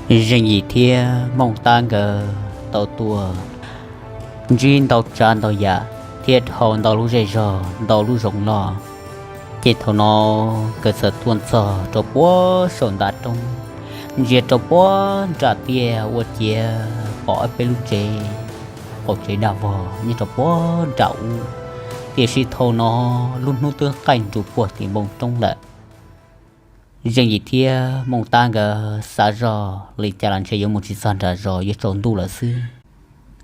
Zeej Yim thiab Mooj Tab nkawd tau tuaj ntsib ntau tsav ntau yam thiab dhau ntau lub zej zog ntau lub zoov loj. Ces thaum no nkawd txawm tuaj txog rau puag saum ntav roob, ntsia rau puag nram tiaj ua ciav pom ob peb lub tsev, qaum tsev dag vog nyob rau puag nram ub. Tiam sis thaum no lub hnub twb qaij nrus puag tim npoo roob lawm. Zeej Yim thiab Mooj Tab nkawd xav zoj li cas los ntshe yuav mus tsis txog nram zos, yuav tsaus ntuj lawm xwb.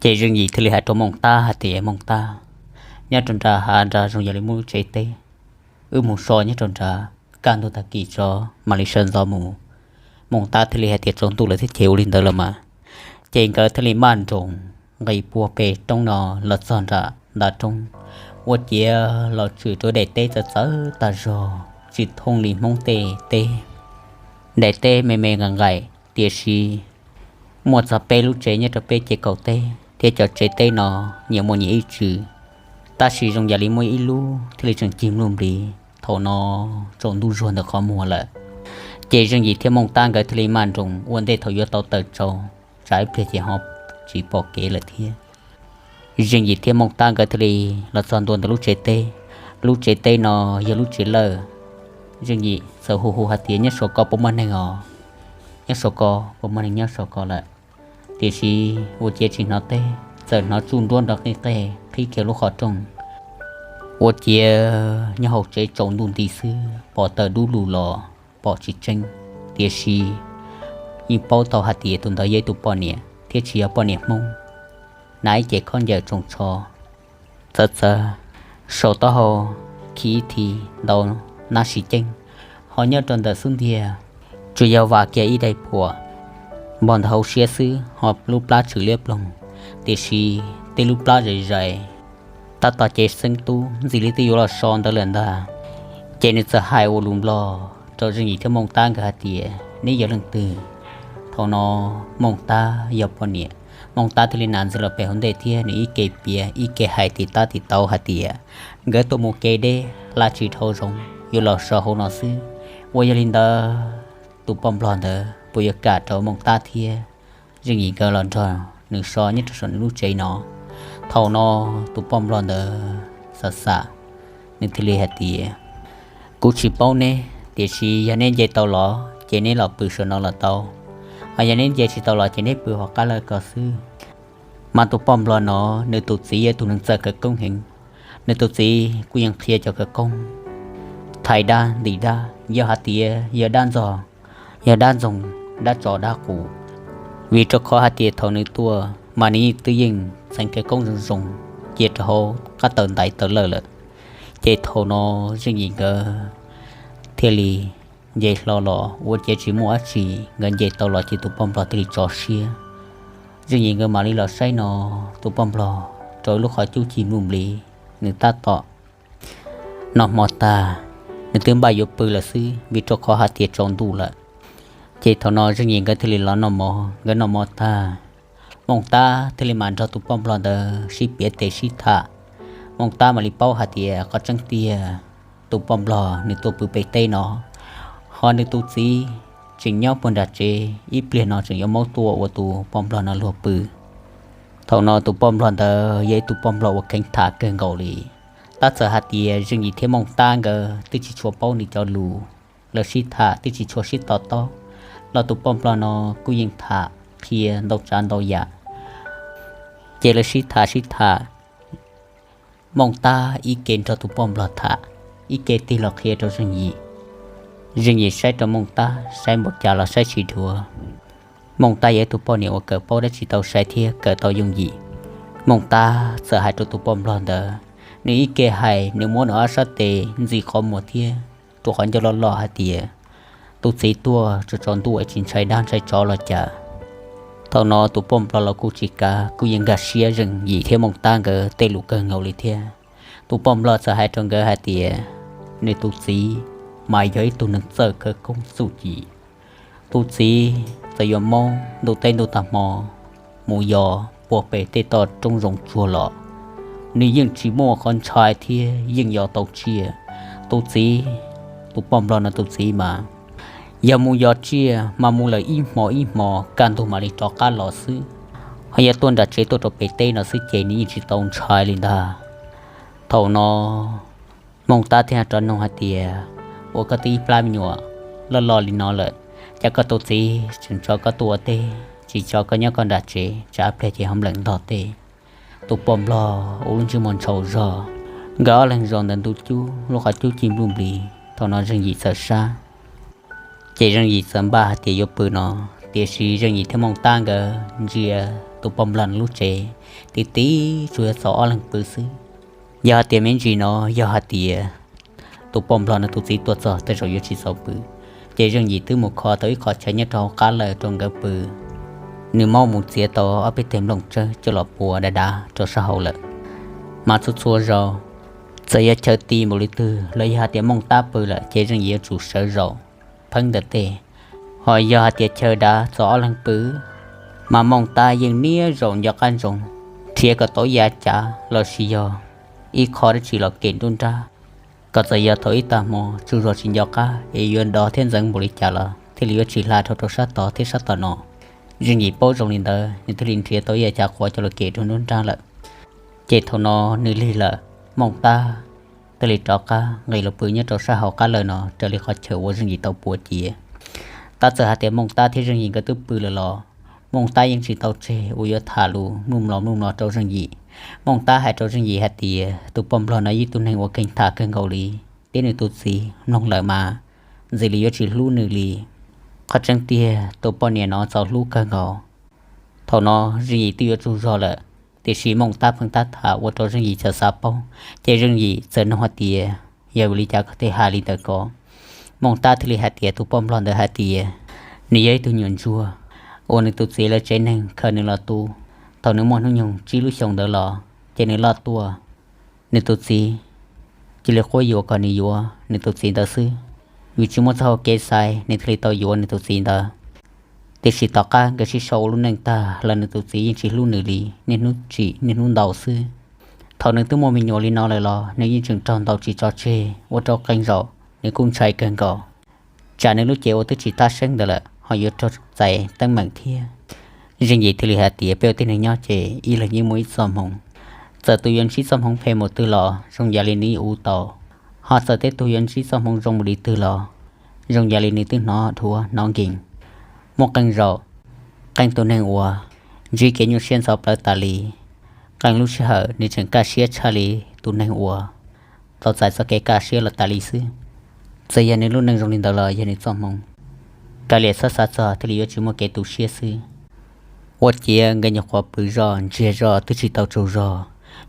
Ces Zeej Yim thiaj li hais rau Mooj Tab hais tias, Mooj Tab, nyob rau nram hav nram zoov yog li muaj lub tsev teb, wb mus so nyob rau nrad, kaj ntug tag kis tso mam li sawv ntxov mus. Mooj Tab thiaj li hais tias, Tsaus ntuj lawm thiab ces ua li ntawd los mas. Ces nkawd thiaj li maj nroos nqis puag pem roob no los txog nram ntav roob, ua ciav los tshwm rau daim teb txawv txawv tag zog tsis thooj li Hmoob tej teb. Daim teb me me nqaim nqaim, tiam sis muaj txog peb lub tsev nyob rau peb ces kaum teb thiab cov tsev teb no nyias muaj nyias ib tswm, tab sis zoo yam li muaj ib lub thiaj li tseem cig npluj nplig. Thaum no tsaus ntuj zuag ntawm qhov muag lawm, ces Zeej Yim thiab Mooj Tab nkawd thiaj li maj nroos ua ntej thaum yuav tau tawm tsaus, tsam ib pliag ces ho tsis pom kev lawm thiab. Zeej Yim thiab Mooj Tab nkawd thiaj li los txog ntua ntawm lub tsev teb. Lub tsev teb no yog lub tsev lawj. Zeej Yim txawm hu hu hais tias, Nyob saum ko puas muaj neeg os? Nyob saum ko puas muaj neeg nyob saum ko lawm? Tiam sis ua ciav tsis hnov teb, txawm hnov tsuj nruab nrov qij qej qhib kiag lub qhov rooj. Ua ciav nyob hauv tsev tsaus ntuj nti xwb, pom taws dub lug los pom tsis tseeb, tiam sis yeej paub tau hais tias tus ntawd yog ib tus poj niam thiab tsis yog poj niam Hmoob, hnav ib cev khaub ncaws tsoos tsho txawv txawv, saum taub hau khi ib thi ntau nab sis ceeb, ho nyob rau ntawm xub ntiag tsuas yog vam kiag ib daim phuam npog ntawm hauv siab xwb, ho lub plab tshwm liab ploog, tiam sis tej lub plab zais zais tab tom cev xeeb tub ntxim li twb yuav los so ntawd lawm ntag. Ces nws txawm hais ua lus Nplog rau Zeej Yim thiab Mooj Tab nkawd hais tias, Neb yog leej twg? Thaum no Mooj Tab yog poj niam, Mooj Tab thiaj li hnav ntxiv los pem hauv ntej thiab nws ib ke piav ib ke hais tim tab tim tau hais tias, Nkawd tuaj mus kev deb, hla tsis dhau zoov, yuav los so hauv no xwb. Ua yog li ntawd tus poj Nplog ntawd puas yuav kam rau Mooj Tab thiab Zeej Yim nkawd los nrog nws so nyob rau saum nws lub tsev no? Thaum no tus poj Nplog ntawd xav xav, nws thiaj li hais tias, Kuv tsis paub neb, tiam sis yog neb nce tau los ces neb los pw saum no los tau, ho yog neb nce tsis tau los ces neb pw hauv qab lawj ko xwb. Mas tus poj Nplog no, nws tus txiv yog tus neeg txawj khawv koob heev. Nws tus txiv kuj yeej qhia cov khawv koob thaiv dab ntim dab, yog hais tias yog dab ntxog, yog dab ntxoog, dab tsov dab qus. Vim rau qhov hais tias thaum nws tuaj mas nws yeej twb yeej txheev khawv koob zoo zoo cia rau hauv qab taws ntaiv taws lawj lawm. Ces thaum no Zeej Yim nkawd thiaj li nce hlo los ua ciav tsis muaj dab tsi, nkawd nce tau los ces tus poj Nplog thiaj li tso siab. Zeej Yim nkawd mam li los saib no, tus poj Nplog rau lub qhov cub cig npluj nplis, nws tab tom noj hmo tag, nws twb npaj yuav pw lawm xwb vim rau qhov hais tias tsaus ntuj lawm. Ces thaum no Zeej Yim nkawd thiaj li los noj mov, nkawd noj mov tag, Mooj Tab thiaj li mam nrog tus poj Nplog ntawd sib piav tes sib tham. Mooj Tab mam li paub hais tias qhov tseeb tiag tus poj Nplog nws tuaj pw pem teb no, ho nws tus txiv tseem nyob puag nram tsev, ib pliag no tseem yuav maub tuaj ua tus poj Nplog no luag pw. Thaum no tus poj Nplog ntawd yog ib tus poj Nplog uas kheev tham kawg nkaus li. Tab txawm hais tias Zeej Yim thiab Mooj Tab nkawd twb tsis tshua paub nws cov lus, lawv sib tham twb tsis tshua sib to taub, los tus poj Nplog no kuj yeej tham qhia ntau tsav ntau yam. Ces lawv sib tham sib tham, Mooj Tab ib ke nrog tus poj Nplog tham, ib ke tig los qhia rau Zeej Yim. Zeej Yim saib rau Mooj Tab saib npaum cas los saib tsis dhuav. Mooj Tab yog ib tug poj niam uas kawm paub dab tsi tau sai thiab kawm tau yooj yim. Mooj Tab txawm hais rau tus poj Nplog ntawd, nws ib ke hais nws muab nws ob sab tes ntxi qhov muag thiab rua qhov ncauj loj loj hais tias, tus txiv tuaj tsaus tsaus ntuj es tsis ntshai dab ntshai tsov los cas. Thaum no tus poj Nplog los kuj tsis kav, kuj yeej nkag siab Zeej Yim thiab Mooj Tab nkawd tej lus kawg nkaus li thiab. Tus poj Nplog txawm hais rau nkawd hais tias, nws tus txiv mas yog ib tug neeg txawj khawv koob txuj ci. Tus txiv txawm yuav maub ntuj teb ntuj tag hmo mus yos puag pem tej toj roob zoov tsuag los, nws yeej tsis muaj qhov ntshai thiab yeej yos tau tsiaj. Tus txiv, tus poj Nplog no tus txiv mas Yog mus yos tsiaj mas mus lawm ib hmo ib hmo kaj ntug mam li rov qab los xwb. Ho yog tuaj nram tsev tuaj rau pem teb no xwb ces nws yeej tsis tau ntshai li ntag. Thaum no Mooj Tab thiaj rov nug hais tias, Ua koj twb ib plab me nyuam loj loj li no lawm, cas koj tus txiv tseem tso koj tuaj ua teb tsis tso koj nyob koj nram tsev, tsam pliag ces ho nplawm ntog teb. Tus poj nplog ua lub ntsej muag ntshau zog, nkawd ob leeg zaum ntawm ntug cub lub qhov cub ci npluj nplis. Thaum no Zeej Yim txawm sab, ces Zeej Yim txawm npaj hais tias yuav pw no, tiam sis Zeej Yim thiab Mooj Tab nkawd ntsia tus poj nplog lub tsev, tib tib tsuas yog txaus ob leeg pw xwb. Yog hais tias me ntsis no yog hais tias tus poj nplog nws tus txiv tuaj txog tej zaum yuav tsis txaus pw, ces Zeej Yim twb mus kho tau ib qho chaw nyob rau hauv qab lawj rau nkawd pw. Nws muab mus txiav tau ob peb teg nplooj tsawb coj los pua dav dav rau sab hauv lawm. Mas txhua txhua zaus, txawm yog chaw ti npaum li twg los yog hais tias Mooj Tab pw lawm ces Zeej Yim yuav tsum sawv zaum pheeb ntawm tej. Ho yog hais tias chaw dav txaus ob leeg pw, mas Mooj Tab yeej niaj zaus nco qab ntsoov nrhiav kom tau ib yav cav los sis yog ib qho dab tsi los kem nruab nrab, kom txawm yog thaum ib tag hmo tsaug zog tsis nco qab es yuav dov thiab ntxeev npaum li cas los thiaj li yuav tsis hla dhau rau sab tod thiab sab tom no. Zeej Yim paub zoo li ntawd nws thiaj li nrhiav tau ib yav cav qhuav coj los kem rau nruab nrab lawm. Ces thaum no nws lig lawm, Mooj Tab thiaj li rov qab nqis los pw nyob rau sab hauv qab lawj no raws li qhov chaw uas Zeej Yim tau pua cia. Tab txawm hais tias Mooj Tab thiab Zeej Yim nkawd twb pw lawm los Mooj Tab yeej tsis tau tseg uas yuav tham lus mluj mlos mluj mlos rau Zeej Yim. Mooj Tab hais rau Zeej Yim hais tias tus poj nplog no yog ib tug neeg uas kheev tham kawg nkaus li, thiab nws tus txiv mloog lawm mas ntxim li yuav tsis hlub nws li. Qhov tseeb tiag tus poj niam no txaus hlub kawg nkaus. Thaum no Zeej Yim twb yuav tsaug zog lawm, tiam sis Mooj Tab pheej tab tham ua rau Zeej Yim txawm xav paub, ces Zeej Yim txawm nug hais tias, Yog vim li cas koj thiaj hais li ntawd ko? Mooj Tab thiaj li hais tias tus poj nplog ntawd hais tias nws yog ib tug nyuam ntsuag uas nws tus txiv lawv tsev neeg khaws nws los tu. Thaum nws muaj hnub nyoog tsib lub xyoo ntawd los ces nws loj tuaj, nws tus txiv cia li quab yuam kom nws yuav nws tus txiv ntawd xwb. Vim tsis muaj txoj hau kev xaiv nws thiaj li tau yuav nws tus txiv ntawd. Tiam sis tom qab nkawd sib sau ua lub neej tag los nws tus txiv yeej tsis hlub nws li, niaj hnub tsim niaj hnub ntaus xwb. Thaum nws twb muaj me nyuam li no lawm los nws yeej tseem raug ntaus tsis tso tseg, ua rau qee zaum nws kuj ntshai kawg nkaus, tsam nws lub cev uas twb tsis tab seeb ntawd lawm ho yuav raug txais teeb meem thiab. Zeej Yim thiaj li hais tias peb ua tib neeg nyob ces ib leeg yeej muaj ib txoj hmoov. Txawm tus yuav ntsib txoj hmoov phem mus twg los zoo yam li nws ua tau, ho txawm tej tug yuav ntsib txoj hmoov zoo mus li twg los zoo yam li nws twb hnov dhuav hnov nkees. Muaj qee zaum, qee tus neeg uas ntsib kev nyuaj siab ntxhov plawv tas li, qee lub sij hawm nws tseem kaj siab tshaj li tus neeg uas tau txais txoj kev kaj siab los tas li xwb. Txawm yog nws lub neej zoo li ntawd los yog nws txoj hmoov, kav liam txhob xav txog thiaj li yuav tsis muaj kev tu siab xwb. Ua ciav nkawd nyuam qhuav pw zoj ntsiag zog twb tsis tau tsaug zog,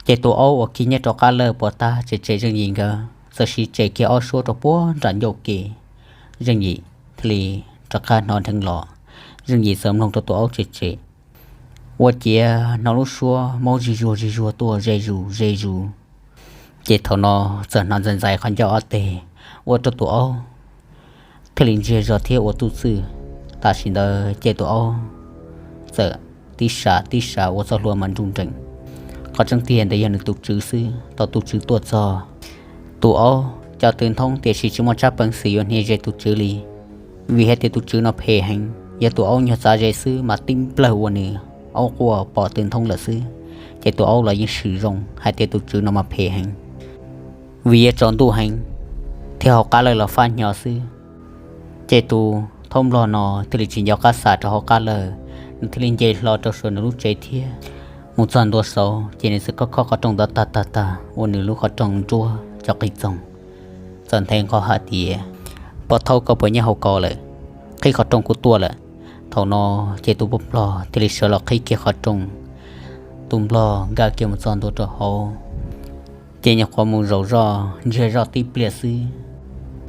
ces tus aub uas khi nyob rau qab lawj pov tag tsem tsem Zeej Yim nkawd txawm siv tsem kiag ob suab rau puag nram ncauj ke. Zeej Yim thiaj li rov qab hnov dheev los. Zeej Yim txawm mloog rau tus aub tsem tsem, ua ciav hnov lub suab maub zig zuag zig zuag tuaj ze zus ze zus. Ces thaum no txawm hnov ntxais ntxais qhov ncauj ob teg, ua rau tus aub thiaj li ntsiag zog thiab ua tuj txwj. Tam sim ntawd ces tus aub txawm tib sam tib sam ua txoj hlua mas nruj nreem. Qhov tseeb tiag ntawd yog nws tus tswv xwb, thaum tus tswv tuaj txog, tus aub cov tw nthoob tiam sis tsis muaj tsab peev xwm yuav hnia ze tus tswv li, vim hais tias tus tswv no phem heev, yog tus aub nyuag txav ze xwb mas tib nplawg ua nws aub quaj pom tw nthoob lawm xwb. Ces tus aub los yeej swm zoo hais tias tus tswv no mas phem heev, vim yuav tsaus ntuj heev thiab hauv qab lawj los fab hnyo xwb. Ces tus thaub nplog no thiaj li tsis nco qab xam rau hauv qab lawj, nws thiaj li nce hlo rau saum nws lub tsev thiab. Mus txog ntua saud ces nws txawm khob khob qhov rooj ntawd tag tag tag ua nws lub qhov rooj nruab cov qig txoog, txawm nthe nqho hais tias, Pog Thaub, koj puas nyob hauv ko lawm? Qhib qhov rooj kuv tuaj lawm. Thaum no ces tus poj nplog thiaj li sawv los qhib kiag qhov rooj. Tus nplog nkag kiag mus txog ntua rau hauv, ces nyuam qhuav mus zaum zoj ntsiag zoj tib pliag xwb.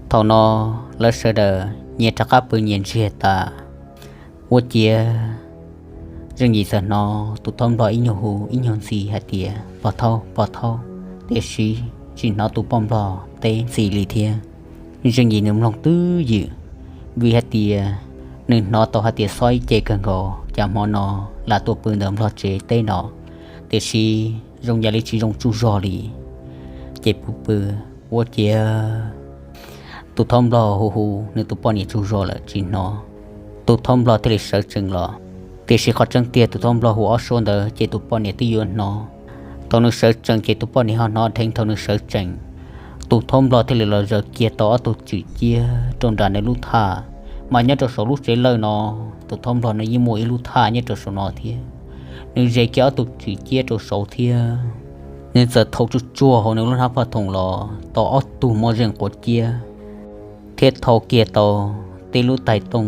Thaum no lawv sawv daws nyias rov qab pw nyias ntsiag tas. Ua ciav Zeej Yim txawm hnov tus thaub nplog ib nyuag hu ib nyuag ntxhi hais tias, Pog Thaub, Pog Thaub, tiam sis tsis hnov tus poj nplog teb ntxhi li thiab. Zeej Yim nws mloog twb ywm, vim hais tias nws hnov tau hais tias xob ib ce kawg nkaus cas hmo no lam tuaj pw ntawm nplog tsev teb no, tiam sis zoo yam li tsis zoo tsaug zog li. Ces pw pw, ua ciav Tus thab nplog hu hu nws tus poj niam tsaug zog lawm tsis hnov, tus thab nplog thiaj li sawv tsees los. Tiam sis qhov tseeb tiag tus thab nplog hu ob suab ntawd ces tus poj niam twb yuav hnov. Thaum nws sawv tsees ces tus poj niam ho hnov dheev thaum nws sawv tsees. Tus thab nplog thiaj li los zaws kiag tau ob tug tswm ciab rau nram nws lub thaj, mas nyob rau saum lub tsev lawj no, tus thab nplog no yeej muaj ib lub thaj nyob rau saum no thiab. Nws zes kiag ob tug tswm ciab rau saud thiab, nws txawm thau tsuj tsuag hauv nws lub hnab phaj thoom los tau ob tug moj zeej quav ciab, thiab thau kiag tau tej lub tais tooj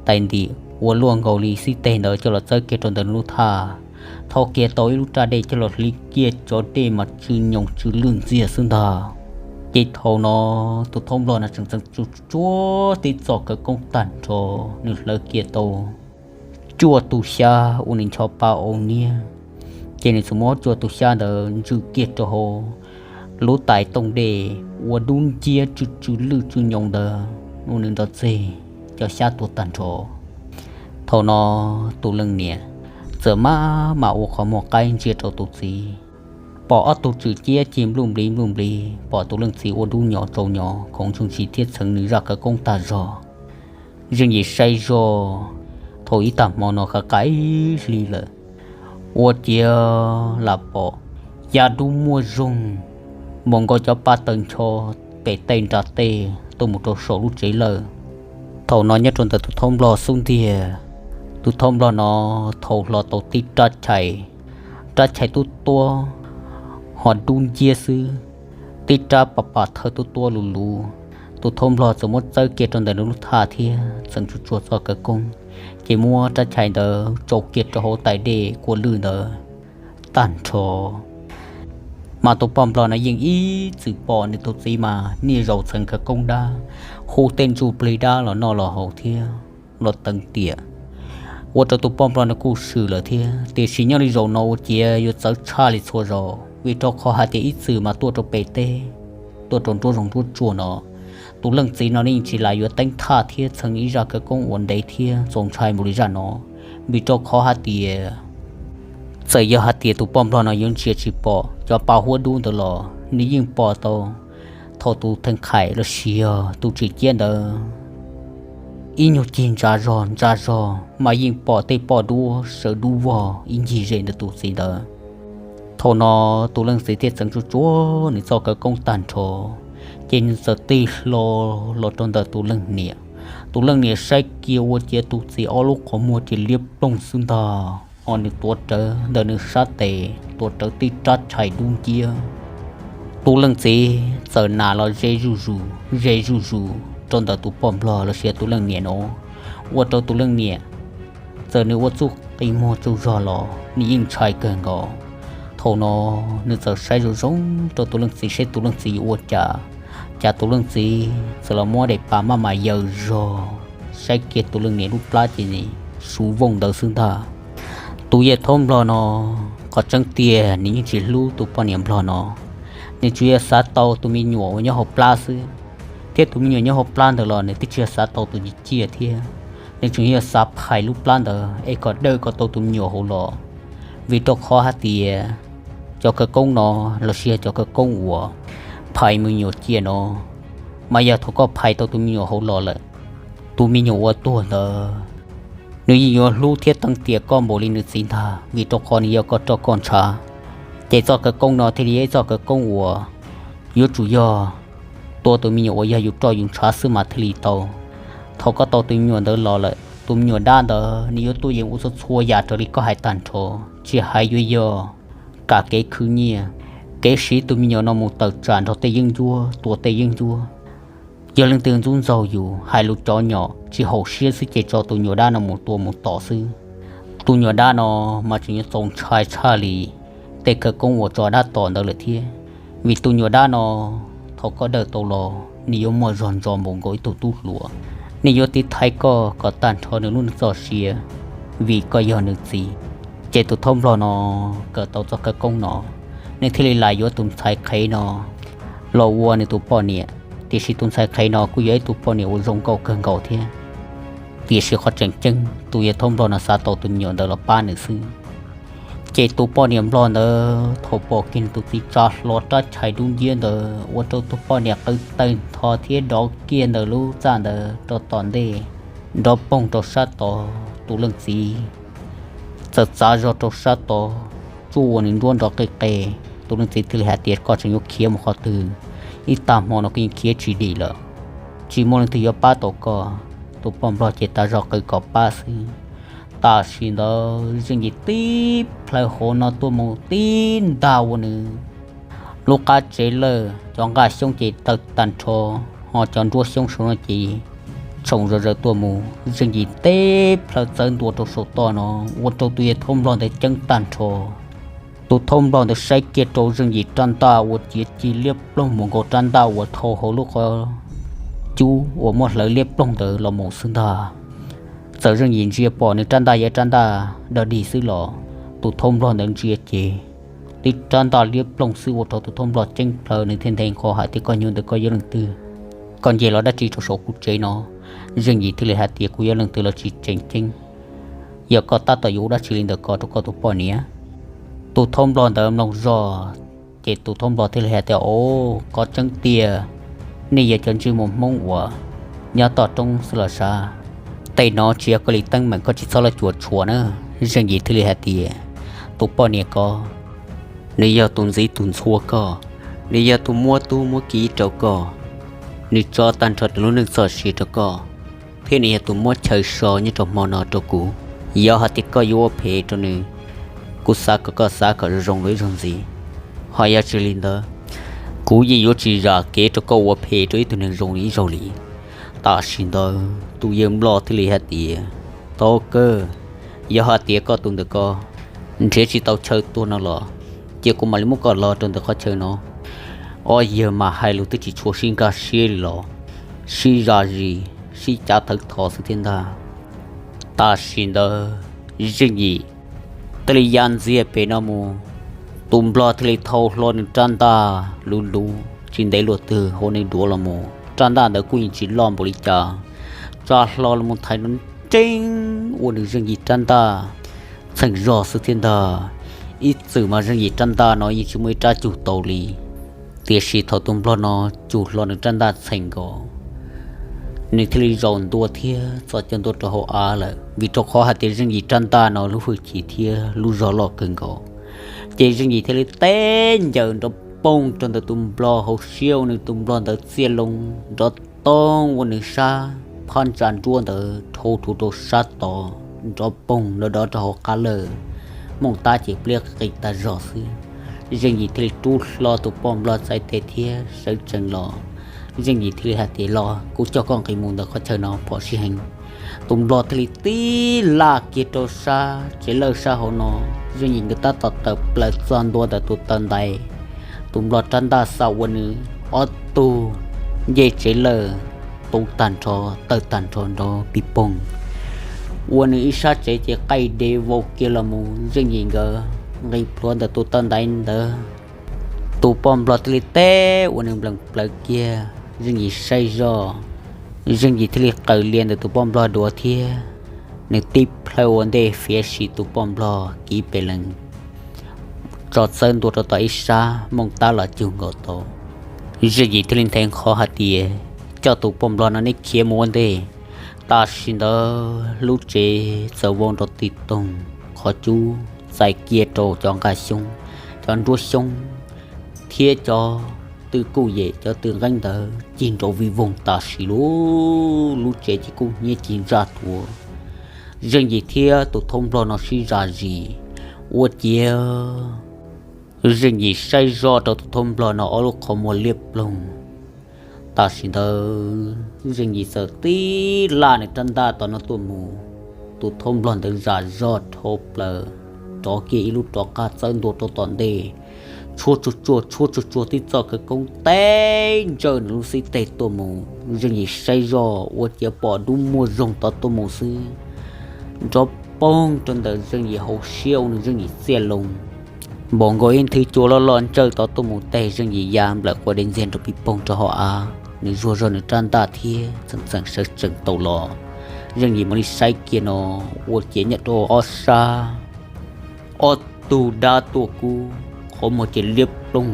tais ntim uas luaj nkaus li xib teg ntawd coj los txawb kiag rau ntawm nws lub thaj. Thau kiag tau ib lub raj dej coj los hliv kiag cov dej mas tsw nyoos tsw lwj ntxiag xwb ntag. Ces thaum no tus thab nplog no tseem txeev tsuj tsuag tib txoj khawv koob tag nrho, nws hlawv kiag tau cuaj tug xyab uas nws ncho pa ua niab, ces nws txawm muab cuaj tug xyab ntawd ntsws kiag rau hauv lub tais tooj dej uas dub nciab tsw tsw lwj tsw nyoos ntawd, uas nws nrov txeg cov xyab tuag tag nrho. Thaum no tus leej niam txawm maj mam ua qhov muag qaib ntsia rau tus txiv, pom ob tug tswm ciab cig npluj npliv npluj npliv, pom tus leej txiv ua dub nyos tsaus nyos khoov ntsoog tsis thiab txheev nws zaj khawv koob tag zog. Zeej yim saib zog, thaum ib tag hmo no qav qaib hli lawm, ua ciav lam pom ya dub muaj zoog, npaum nkaus cov pa taws ncho pem tej nra tej tuaj mus rau saum lub tsev lawj. Thaum no nyob rau ntawm tus thab nplog xub ntiag, tus thab nplog no thau hlo tau tib rab chais, rab chais tub tuab ho dub nciab xwb, tib rab pa pa thawj tub tuab lus lus. Tus thab nplog txawm muab txawb kiag rau ntawm nws lub thaj thiab txeev tsuj tsuag txoj khawv koob, ces muab rab chais ntawd tsau kiag rau hauv tais dej kua lwj ntawd tag nrho. Mas tus poj nplog no yeej ib txwm pom nws tus txiv mas niaj zaus txheev khawv koob dab, hu tej ntsuj plig dab los noj los haus thiab los teev tiam, ua rau tus poj nplog no kuj swm lawm thiab. Tiam sis nyob li zaum no ua ciav yuav txawv tshaj li txhua zaus, vim rau qhov hais tias ib txwm mas tuaj rau pem teb, tuaj rau nruab zoov nruab tsuag no, tus leej txiv no yeej tsis lam yuav teeb thaj thiab txheev ib zaj khawv koob uas ntev thiab txaus ntshai npaum li zaj no. Vim rau qhov hais tias txawm yog hais tias tus poj nplog no yuav ntsia tsis pom cov pa huab dub ntawd los nws yeej pom tau thaum tus theej qhaim los sis yog tus tswm ciab ntawd ib nyuag cig ntsa zog ntsa zog mas yeej pom tej poj duab sawv dub vog ib ncig ze ntawm tus txiv ntawd. Thaum no tus leej txiv thiaj txeev tsuj tsuag nws txoj khawv koob tag nrho, ces nws txawm tig hlo los rau ntawm tus leej niam. Tus leej niam saib kiag ua ciav tus txiv ob lub qhov muag ces liab ploog xwb ntag, ho nws tuav rawv ntawm nws sab tes tuav rawv tib rab chais dub nciab. Tus leej txiv txawm nas los ze zuj zus ze zuj zus rau ntawm tus poj nplog los sis tus leej niam no, ua rau tus leej niam txawm nws ua txuj qi muag tsaug zog los nws yeej ntshai kawg nkaus. Thaum no nws txawm saib zoo zoo rau tus leej txiv saib tus leej txiv yuav ua cas, cas tus leej txiv txawm los muab daim pam maj mam yaws zog, saib kiag tus leej niam lub plab ces suv vooj ntawd xwb ntag. Tus yawg thaub nplog no, qhov tseeb tiag nws yeej tsis hlub tus poj niam nplog no, nws tsuas yog xav tau tus me nyuam uas nyob hauv plab xwb, thiab tus me nyuam nyob hauv plab ntawd los nws twb tsis yog xav tau tus ciaj thiab, nws tsuas yog xav phais lub plab ntawd es kom dawj kom tau tus me nyuam hauv los. Vim rau qhov hais tias cov khawv koob no los sis yog cov khawv koob uas phais me nyuam ciaj no, mas yog thaum koj phais tau tus me nyuam hauv los lawm, tus me nyuam uas tuag ntawd nws yeej yuav hlub thiab teev tiam koj npaum li nws txiv ntag, vim rau qhov nws yog koj roj koj ntshav. Ces txoj khawv koob no thiaj li yog ib txoj khawv koob uas yuav tsum yog tua tus me nyuam uas yog yus roj yus ntshav xwb mas thiaj li tau. Thaum koj tau tus me nyuam ntawd los lawm, tus me nyuam dab ntawd nws yuav tuaj yeem ua txhua txhua yam raws li koj hais tag nrho, tsis hais yuav yog kam kev khwv nyiaj, kev siv tus me nyuam no mus tawm tsam nrog tej yeeb ncuab tua tej yeeb ncuab. Yog leej twg ntxub ntxaug yus, hais lus cov nyom tsis haum siab xwb ces tso tus me nyuam dab no mus tua mus tom xwb. Tus me nyuam dab no mas tseem yuav txaus ntshai tshaj li tej khawv koob uas tso dab tom ntawd lawm thiab. Vim tus me nyuam dab no, thaum koj dawj tau los nws yuav muaj zog ntso npaum nkaus ib tug tub hluas, nws yuav tiv thaiv koj kom tag nrho nws lub neej txoj sia, vim koj yog nws txiv. Ces tus thaub nplog no kawm tau txoj khawv koob no, nws thiaj li lam yuav tus ntxhais qhev no los ua nws tus poj niam. Tiam sis tus ntxhais qhev no kuj yog ib tug poj niam uas zoo nkauj kawg nkaus thiab. Tiam sis qhov tseem ceeb tus yawg thaub nplog no xav tau tus me nyuam ntawd los pab nws xwb. Ces tus poj niam nplog ntawd thaum pom kiag nws tus txiv tsa hlo rab chais dub nciab ntawd ua rau tus poj niam qw tawg ntho thiab dov kiag ntawm lub txaj ntawd rau tom ntej, nrov poog rau sab tod. Tus leej txiv txawm txav zog rau sab tod, tsuj ua nws nruab nrov qis qes. Tus leej txiv thiaj li hais tias, Koj tseem yuav khiav mus qhov twg? Ib tag hmo no koj yeej khiav tsis dim lawm, tsis muaj leej twg yuav pab tau koj. Tus poj nplog ces tas zog qw kom pab xwb. Tam sim ntawd Zeej Yim tib plhaw hauv no tuaj mus tib ntag ua nws lub qab tsev lawj, cov nqaj xyoob ces tawg tag nrho, ho cov nruab xyoob saum no ces tshoom zom zaws tuaj mus. Zeej Yim tib plhaw txawb ntua rau saum toj no, ua rau tus yawg thaub nplog ntawd ceeb tag nrho. Tus thaub nplog ntawd saib kiag rau Zeej Yim rab ntaj ua ciav ci liab ploog mus nkaus rab ntaj uas dhau hauv lub qhov cub uas muab hlawv liab ploog ntawd los mus xwb ntag. Txawm Zeej Yim ntsia pom nws rab ntaj yog rab ntaj dog dig xwb los tus thaub nplog ntawd ntsia ces tib rab ntaj liab ploog xwb ua rau tus thaub nplog ceeb plhaw, nws thiaj nthe nqho hais tias, Koj nyuag ntawm koj yog leej twg? Koj nce los dab tsi rau saum kuv tsev no? Zeej Yim thiaj li hais tias, Kuv yog leej twg los tsis tseem ceeb, yog koj tab tom yuav ua dab tsi li ntawm ko rau koj tus poj niam? Tus thaub nplog ntawd mloog zog ces tus thaub nplog thiaj li hais tias, Au, qhov tseeb tiag nej yog cov ntsej muag Hmoob uas nyob toj roob xwb los sav. Tej no tsis yog koj li teeb meem, koj tsis txhob los cuam tshuam na. Zeej Yim thiaj li hais tias, Tus poj niam ko, nws yog tus ntxiv tus ntxhua koj, nws yog tus muab tub muab kiv rau koj, nws tso tag nrho lub neej txoj sia rau koj, thiab nws yog tus muab chaw so nyob rau hmo no rau kuv. Yog hais tias koj yuav ua phem rau nws, kuv xav kom koj xav kom zoo zoo ib zaug ntxiv. Ho yog tsis li ntawd, kuv yeej yuav tsis zam kev rau koj ua phem rau ib tug neeg zoo li ib zaug li. Tam sim ntawd tus yawg nplog thiaj li hais tias, Tau kawg, yog hais tias koj tus ntawm ko nrhiav tsis tau chaw tuag no los, cia kuv mam li muab koj los rau ntawm qhov chaw no. Ob yawg mas hais lus twb tsis tshua sib nkag siab li los sib zam zis, sib cav thawv thov xwb thiab ntag. Tam sim ntawd Zeej Yim thiaj li ya ntxiag pem no mus, tus nplog thiaj li thau hlo nws rab ntaj luv luv. Tsis ntev luaj twg hauv nws duav los mus, rab ntaj ntawd kuj yeej tsis loj npaum li cas, tsa hlo los mus thaiv nrov nreeb ua nws Zeej Yim rab ntaj txheem zog xwb thiab ntag. Ib txwm mas Zeej Yim rab ntaj no yeej tsis muaj ib rab cug tau li, tiam sis thaum tus nplog no cug hlo nws rab ntaj txheem nkaus, nws thiaj li zaum ntua thiab txo coj ntua rau hauv av lawm. Vim rau qhov hais tias Zeej Yim rab ntaj no lub hwj chim thiab lub zog loj kawg nkaus, ces Zeej Yim thiaj li teb ncaws nrov poog rau ntawm tus nplog hauv siab ua nws tus nplog ntawd txiaj loo nrov toog ua nws sab phab ntsa nruab ntawd dhau rhuv rau sab tod, nrov poog nrov dov rau hauv qab lawj, mooj tab ces pliab qis tag zog xwb. Zeej Yim thiaj li rub hlo tus poj nplog txhais tes thiab sawv tsees los. Zeej Yim thiaj li hais tias, Los kuv coj koj nqis mus ntawm qhov chaw no phom sij heev. Tus nplog thiaj li tib laj kiag rau sab tsev lawj sab hauv no. Zeej Yim nkawd tab tom tawm plaws txog ntua ntawm tus taw ntaiv, tus nplog rab ntaj xa ua nws ob tug ncej tsev lawj tu tag nrho, tawg tag nrho nrov pij poog, ua nws ib sab tsev ces qaij dev vau kiag los mus. Zeej Yim nkawd nqis plhuav ntawm tus taw ntaiv ntawd, tus poj nplog thiaj li teb ua nws nplees plawv kiag. Zeej Yim saib zoj, Zeej Yim thiaj li qaws lias ntawm tus poj nplog duav thiab nws tib plhaw ua ntej fiav sim tus poj nplog kiv pes lees tso txawb ntua rau tom ib sab, mooj tab los cug nkaus tau. Zeej Yim thiaj li nthe nqho hais tias, Coj tus poj nplog no neb khiav mus ua ntej. Tam sim ntawd lub tsev txawm vau nrov tig toog, qhov cub txais kiag rau cov nqaj xyoob, cov nruab xyoob thiab cov tw kuj yem cov tw nqeeb ntawd cig nrov vij voog tam sim lub, lub tsev ces kub hnyiab cig ntsaj tuaj. Zeej Yim thiab tus thaub nplog no sib zam zis, ua ciav Zeej Yim saib zoj rau tus thaub nplog no ob lub qhov muag liab ploog. Tam sim ntawd Zeej Yim txawm tib laj nws rab ntaj tom no tuaj mus, tus thaub nplog ntawd zam zoj dhau plaws, rov kiag ib lub rov qab txawb ntua rau tom ntej, tshuab tsuag tsuag tshuab tsuag tsuag tib txoj khawv koob teb ntsawj nws lub xib teg tuaj mus. Zeej Yim saib zoj ua ciav pom dub muag zoog tod tuaj mus xwb, nrov poog rau ntawm Zeej Yim hauv siab ua nws Zeej Yim txiaj loo. Npaum nkaus ib nthwv cua loj loj ntsawj tod tuaj mus teg Zeej Yim ya nplawm qua dej ntxiag nrov pij poog rau hauv av, nws zuag zog nws rab ntaj thiab txeem txeem sawv tsees tau los. Zeej Yim mam li saib kiag no, ua ciav nyob rau ob sab, ob tug dab tuaj kub, qhov muag ces liab ploog,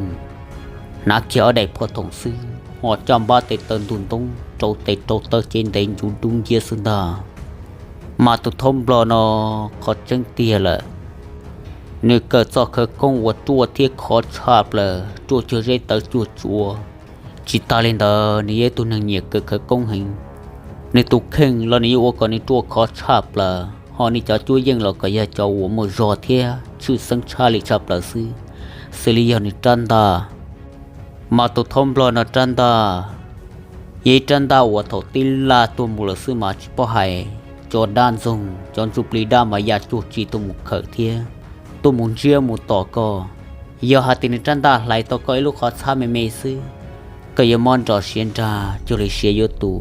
hnav kiag ob daim phom thoom xwb ho coj npab tes taw ntug ntoob rau tes rau taw ces ntev ncuv dub nciab xwb ntag. Mas tus thab nplog no qhov tseeb tiag lawm, nws kawm txoj khawv koob uas ruaj thiab khov tshaj plaws, ruaj cuag zeb tawv cuag tsua. Tsis tas li ntawd nws yog ib tug neeg nyiam kawm khawv koob heev. Nws tus kheej los nws yuav ua kom nws ruaj khov tshaj plaws, ho nws cov cuab yeej los kom yog cov uas muaj zog thiab tshwj xeeb tshaj li tshaj plaws xwb, xws li yog nws rab ntaj. Mas tus thab nplog no rab ntaj yog ib rab ntaj uas thaum tib laj tuaj mus lawm xwb mas tsis paub hais, cov dab ntxoog cov ntsuj plig dab mas ya cuag tsi tuaj mus khawm thiab tuaj mus ntsiab mus tom koj. Yog hais tias nws rab ntaj hlais tau koj ib lub qhov txhab me me xwb, koj yuav mob nrov siav nrag cuag li siav yuav tu,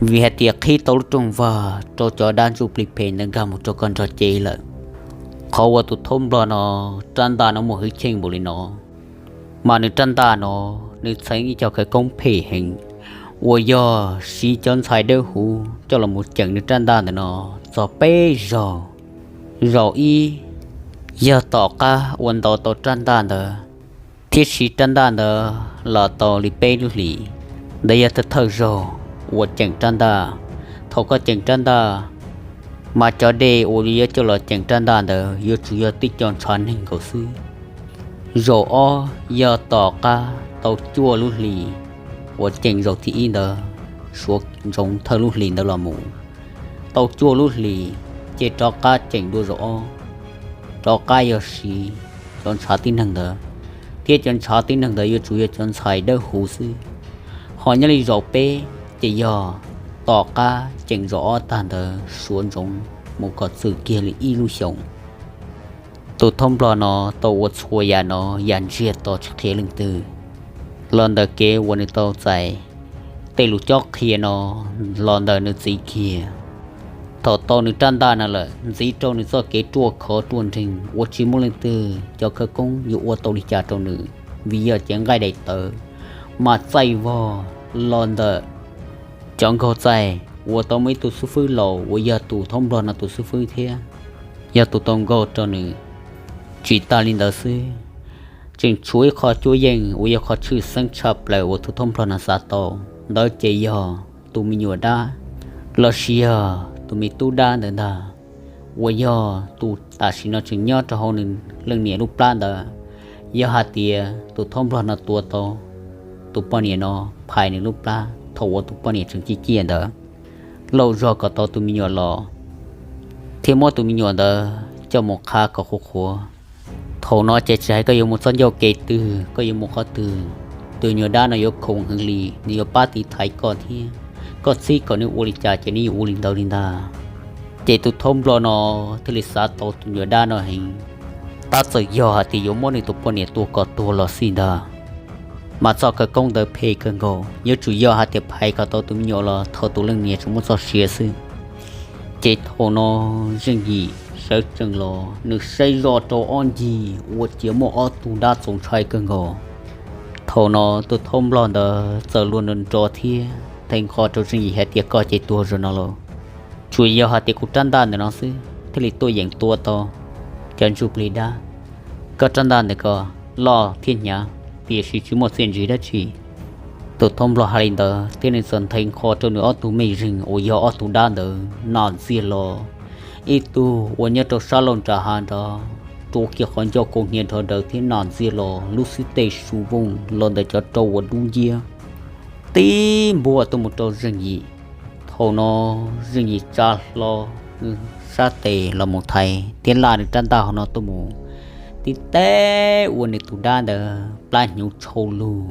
vim hais tias qhib tau lub rooj vag rau cov dab ntsuj plig phem ntawd nkag mus rau koj nrog cev lawm. Qhov uas tus thab nplog no rab ntaj no muaj hwj chim npaum li no, mas nws rab ntaj no nws txheev ib co khawv koob phem heev, uas yog siv cov ntxhais dawb huv coj los mus ceem nws rab ntaj ntawm no txog peb zaug. Zaum ib yog tom qab uas ntaus tau rab ntaj ntawd thiab siv rab ntaj ntawd los tau li peb lub hlis, ntawd yog thawj thawj zaug uas ceem rab ntaj. Thaum koj ceem rab ntaj, mas cov dej uas yuav coj los ceem rab ntaj ntawd yuav tsum yog tib co ntshav neeg nkaus xwb. Zaum ob yog tom qab tau cuaj lub hlis uas ceem zaum thib ib ntawd, suav ntsoov thawj lub hlis ntawd los mus, tau cuaj lub hlis ces rov qab ceem dua zaum ob, rov qab yog siv cov ntshav tib neeg ntawd, thiab cov ntshav tib neeg ntawd yuav tsum yog cov ntxhais dawb huv xwb. Ho nyob li zaum peb ces yog tom qab ceem zaum ob tag ntawd suav ntsoov mus kom txwm kiag li ib lub xyoos. Tus thab nplog no tau ua txhua yam no yam ntsiag to tsis qhia leej twg, los ntawm kev uas nws tau txais tej lus cob qhia no los ntawm nws txiv kiag. Thaum tau nws rab ntaj no lawm ntxiv rau nws txoj kev ruaj khov ruaj nreeg uas tsis muaj leej twg cov khawv koob yuav ua tau li cas rau nws, vim yog cev nqaij daim tawv mas txaij vog los ntawm cov nkaug txaij uas tau muaj ib tug xib fwb laus uas yog tus thab nplog no tus xib fwb thiab yog tus tau nkaug rau nws. Tsis tas li ntawd xwb, tseem tshuav ib qho cuab yeej uas yog qhov tshwj xeeb tshaj plaws uas tus thab nplog no xav tau, ntawd ces yog tus me nyuam dab lossis yog tus me tub dab ntawd ntag, uas yog tus tam sim no tseem nyob rau hauv nws leej niam lub plab ntawd. Yog hais tias tus thab nplog no tua tau tus poj niam no phais nws lub plab thaum uas tus poj niam tseem ciaj ciaj ntawd, lauj zog kom tau tus me nyuam los thiab muab tus me nyuam ntawd coj mus qhav kom qhuav qhuav. Thaum no ces tsis hais koj yuav mus txoj ncauj kev twg, koj yuav mus qhov twg, tus nyuam dab no yuav khoom heev li, nws yuav pab tiv thaiv koj thiab koj txib kom nws ua li cas ces nws yuav ua li ntawd li ntag. Ces tus thab nplog no thiaj li xav tau tus nyuam dab no heev, tab txawm yog hais tias yuav muab nws tus poj niam tua kom tuag los xij ntag, mas txoj khawv koob ntawd phem kawg nkaus, yuav tsum yog hais tias phais kom tau tus me nyuam los thaum tus leej niam tseem muaj txoj sia xwb. Ces thaum no Zeej Yim sawv tsees los nws saib zoj rau ob ncig ua ciav muaj ob tug dab txaus ntshai kawg nkaus. Thaum no tus thab nplog ntawd txawm luag nrov nrov thiab nthe nqho rau Zeej Yim hais tias koj ces tuag zaum no lauj, tsuas yog hais tias kuv rab ntaj ntawm no xwb thiaj li tuaj yeem tua tau cov ntsuj plig dab. Koj rab ntaj ntawm ko loj thiab hnyav, tiam sis tsis muaj txiaj ntsig dab tsi. Tus thab nplog hais li ntawd thiab nws txawm nthe nqho rau nws ob tug mej zeeg uas yog ob tug dab ntawd noj ntxiag los. Ib tug uas nyob rau sab laug nram hav nrad, rua kiag qhov ncauj kaus hniav nrov daws thiab noj ntxiag los lub xib teg su vooj los ntawm cov rau uas dub nciab tib npuaj tuaj mus rau Zeej Yim. Thaum no Zeej Yim tsa hlo nws sab tes los mus thaiv thiab laj nws rab ntaj hauv no tuaj mus, tib teb ua nws tus dab ntawd plab hnyuv tshau lug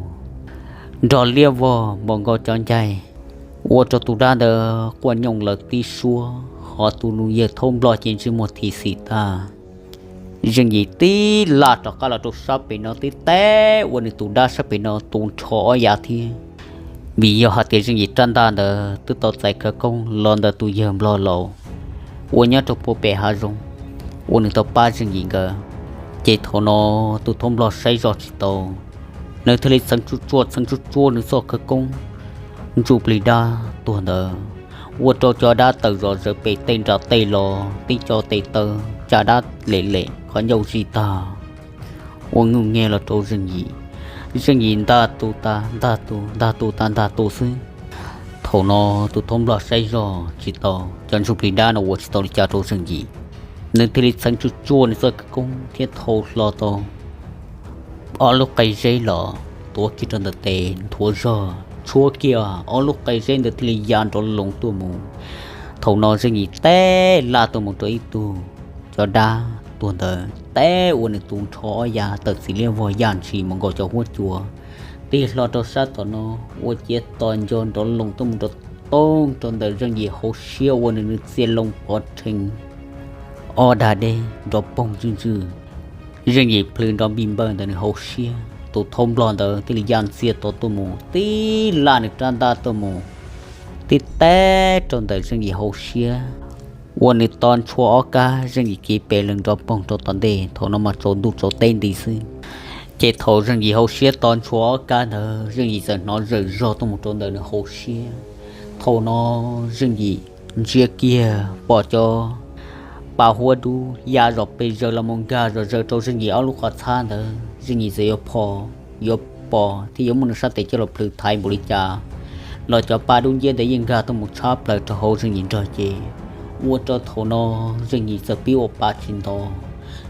nrog liab vog npaum nkaus cov ncaig, ua rau tus dab ntawd quaj nyooj lawv tib suab, ho tus yawg thab nplog ces ntsej muag thim xim tag. Zeej Yim tib laj rov qab los rau sab pem no tib teb ua nws tus dab sab pem no tu nrho ob yav thiab. Vim yog hais tias Zeej Yim rab ntaj ntawd twb tau txais khawv koob los ntawm tus yawg nplog laus uas nyob rau puag pem hav zoov uas nws tau pab Zeej Yim nkawd. Ces thaum no tus thab nplog saib zoj tsis tau, nws thiaj li txheev tsuj tsuaj txheev tsuj tsuaj nws txoj khawv koob ntsuj plig dab tuag ntawd, ua rau cov dab tawm zom zaws pem tej nram tej los tib co tes taw tsa dab lem lem qhov ncauj zis tag, ua nyuj nyiag los rau Zeej Yim. Zeej Yim ntag tu tag ntag tu, ntag tu tag ntag tu xwb. Thaum no tus thab nplog saib zog tsis tau, cov ntsuj plig dab no ua tsis tau li cas rau Zeej Yim, nws thiaj li txheev tsuj tsuaj nws txoj khawv koob thiab thau hlo tau ob lub qe zeb los tuav kiag rau ntawm tes nthuav zog tshuab kiag, ob lub qe zeb ntawd thiaj li ya nrov loos tuaj mus. Thaum no Zeej Yim teb laj tuaj mus rau ib tug cov dab tuag ntawd, teb ua nws tu nrho ob yav tawm txiv liab vog yaj ntshis mus nkaus cov huab cua. Tig hlo rau sab tom no, ua ciav tos nco nrov loos tuaj mus nrov toog rau ntawm Zeej Yim hauv siab ua nws nws txia loo pov rhees ob dag deb nrov poog ntswj ntswj. Zeej Yim plhws nrov npij npawj ntawm nws hauv siab, tus thab nplog ntawd thiaj li ya ntxiag tod tuaj mus tib laj nws rab ntaj tuaj mus tib teb rau ntawm Zeej Yim hauv siab, ua nws to ntshua ob kab. Zeej Yim kiv pes lees nrov poog rau tom ntej, thaum no mas tsaus ntuj tsaus teb nti xwb. Ces thaum Zeej Yim hauv siab to ntshua ob kab ntawd, Zeej Yim txawm hnov zawm zog tuaj mus rau ntawm nws hauv siab. Thaum no Zeej Yim ntsia kiag pom cov pa huab dub ya zom pes zaws los mus nkag zom zaws rau Zeej Yim ob lub qhov txhab ntawd. Zeej Yim txawm yuav pho, yuav pom thiab yuav muab nws sab tes coj los plhws thaiv npaum li cas los cov pa dub nciab ntawd yeej nkag tuaj mus tshab plaws rau hauv Zeej Yim nrog cev. Ua rau thaum no Zeej Yim txawm pib ua pa tsis nto,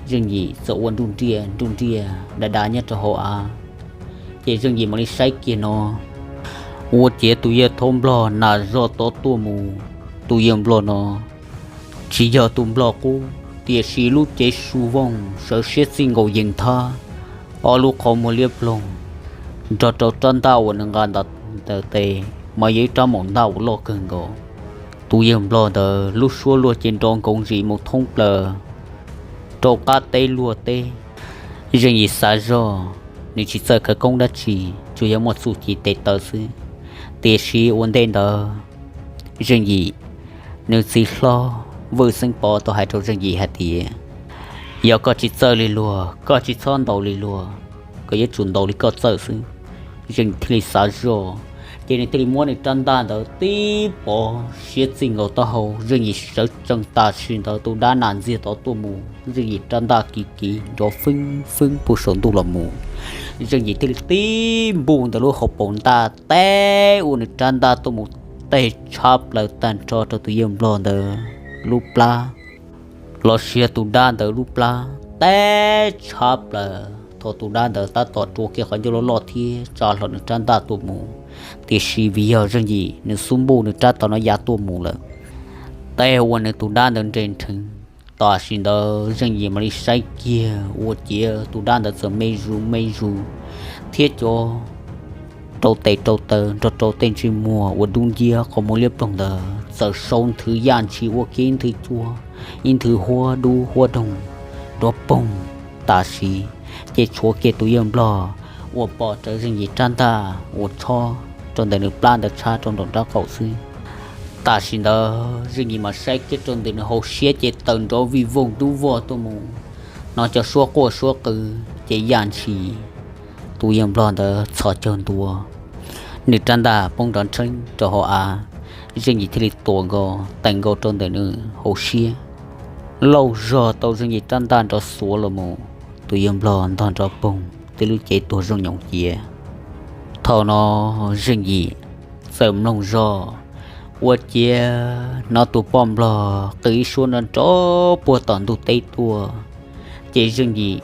Zeej Yim txawm ua nruj nriaj nruj nriaj dav dav nyob rau hauv av. Ces Zeej Yim mam li saib kiag no, ua ciav tus yawg thab nplog nas zog tod tuaj mus. Tus yawg nplog no tsis yog tus nplog qub, tiam sis lub cev su vooj sawv siab txij nkaus yees thab, ob lub qhov muag liab ploog nrog rau rab ntaj uas nws nqa ntawm tes mas yog ib rab maum ntaj uas loj kawg nkaus. Tus yawg nplog ntawd lub suab luag ces nrov nkoos zim mus thoob plaws rau qab teb luag teb. Zeej Yim xav zog, nws tsis txawj khawv koob dab tsi, tsuas yog muaj txuj ci tes taw xwb. Tiam sis ua ntej ntawd Zeej Yim, nws txiv hlob Vwj Xeeb Pov tau hais rau Zeej Yim hais tias, yog koj tsis txawj li luag, koj tsis txhob ntaus li luag, koj yuav tsum ntaus li koj txawj xwb. Zeej Yim thiaj li xav zog, ces nws thiaj li muab nws rab ntaj ntawd tib pov siab txij nkaus taub hau. Zeej Yim sawv tsees tam sim ntawd tus dab nas ntxiag tod tuaj mus, Zeej Yim rab ntaj kiv kiv nrov fwb fwb puag saum ntuj los mus. Zeej Yim thiaj li tib npuj ntawm lub hauv paus ntaj teb ua nws rab ntaj tuaj mus teb tshab plaws tag nrho rau tus yawg nplog ntawd lub plab, los sis yog tus dab ntawd lub plab teb tshab plaws. Thaum tus dab ntawd tab tom rua kiag qhov ncauj loj loj thiab tsa hlo nws rab ntaj tuaj mus, tiam sis vim yog Zeej Yim nws xub npuj nws rab tom no ya tuaj mus lawm, teb ua nws tus dab ntawd nres nrheev. Tam sim ntawd Zeej Yim mam li saib kiag ua ciav tus dab ntawd txawm me zus me zus, thiab cov rau tes rau taw nrog rau tej ntsej muag uas dub nciab qhov muag liab ploog ntawd txawm sau nthwv yaj ntshis ua kiag ib nthwv cuab, ib nthwv huab dub huab doog nrov poog tam sim, ces tshuav kiag tus yawg nplog uas pom rawv Zeej Yim rab ntaj uas tshob rau ntawm nws plab ntawd tshab rau nraum nraub qaum xwb. Tam sim ntawd Zeej Yim mas saib kiag rau ntawm nws hauv siab ces tawm nrov vij voog dub vog tuaj mus, hnov cov suab quaj suab qw, ces yaj ntshis tus yawg nplog ntawd txhos caug ntua, nws rab ntaj poob nrov nrheeb rau hauv av. Zeej Yim thiaj li tuam nkaus teem nkaus rau ntawm nws hauv siab, lauj zog tau Zeej Yim rab ntaj nrov xuav los mus, tus yawg nplog ntog nrov poog tib lub cev tuag zoo nyoos cia. Thaum no Zeej Yim txawm mloog zog, ua ciav hnov tus poj nplog qw ib suab nrov nrov puag tom ntug teb tuaj, ces Zeej Yim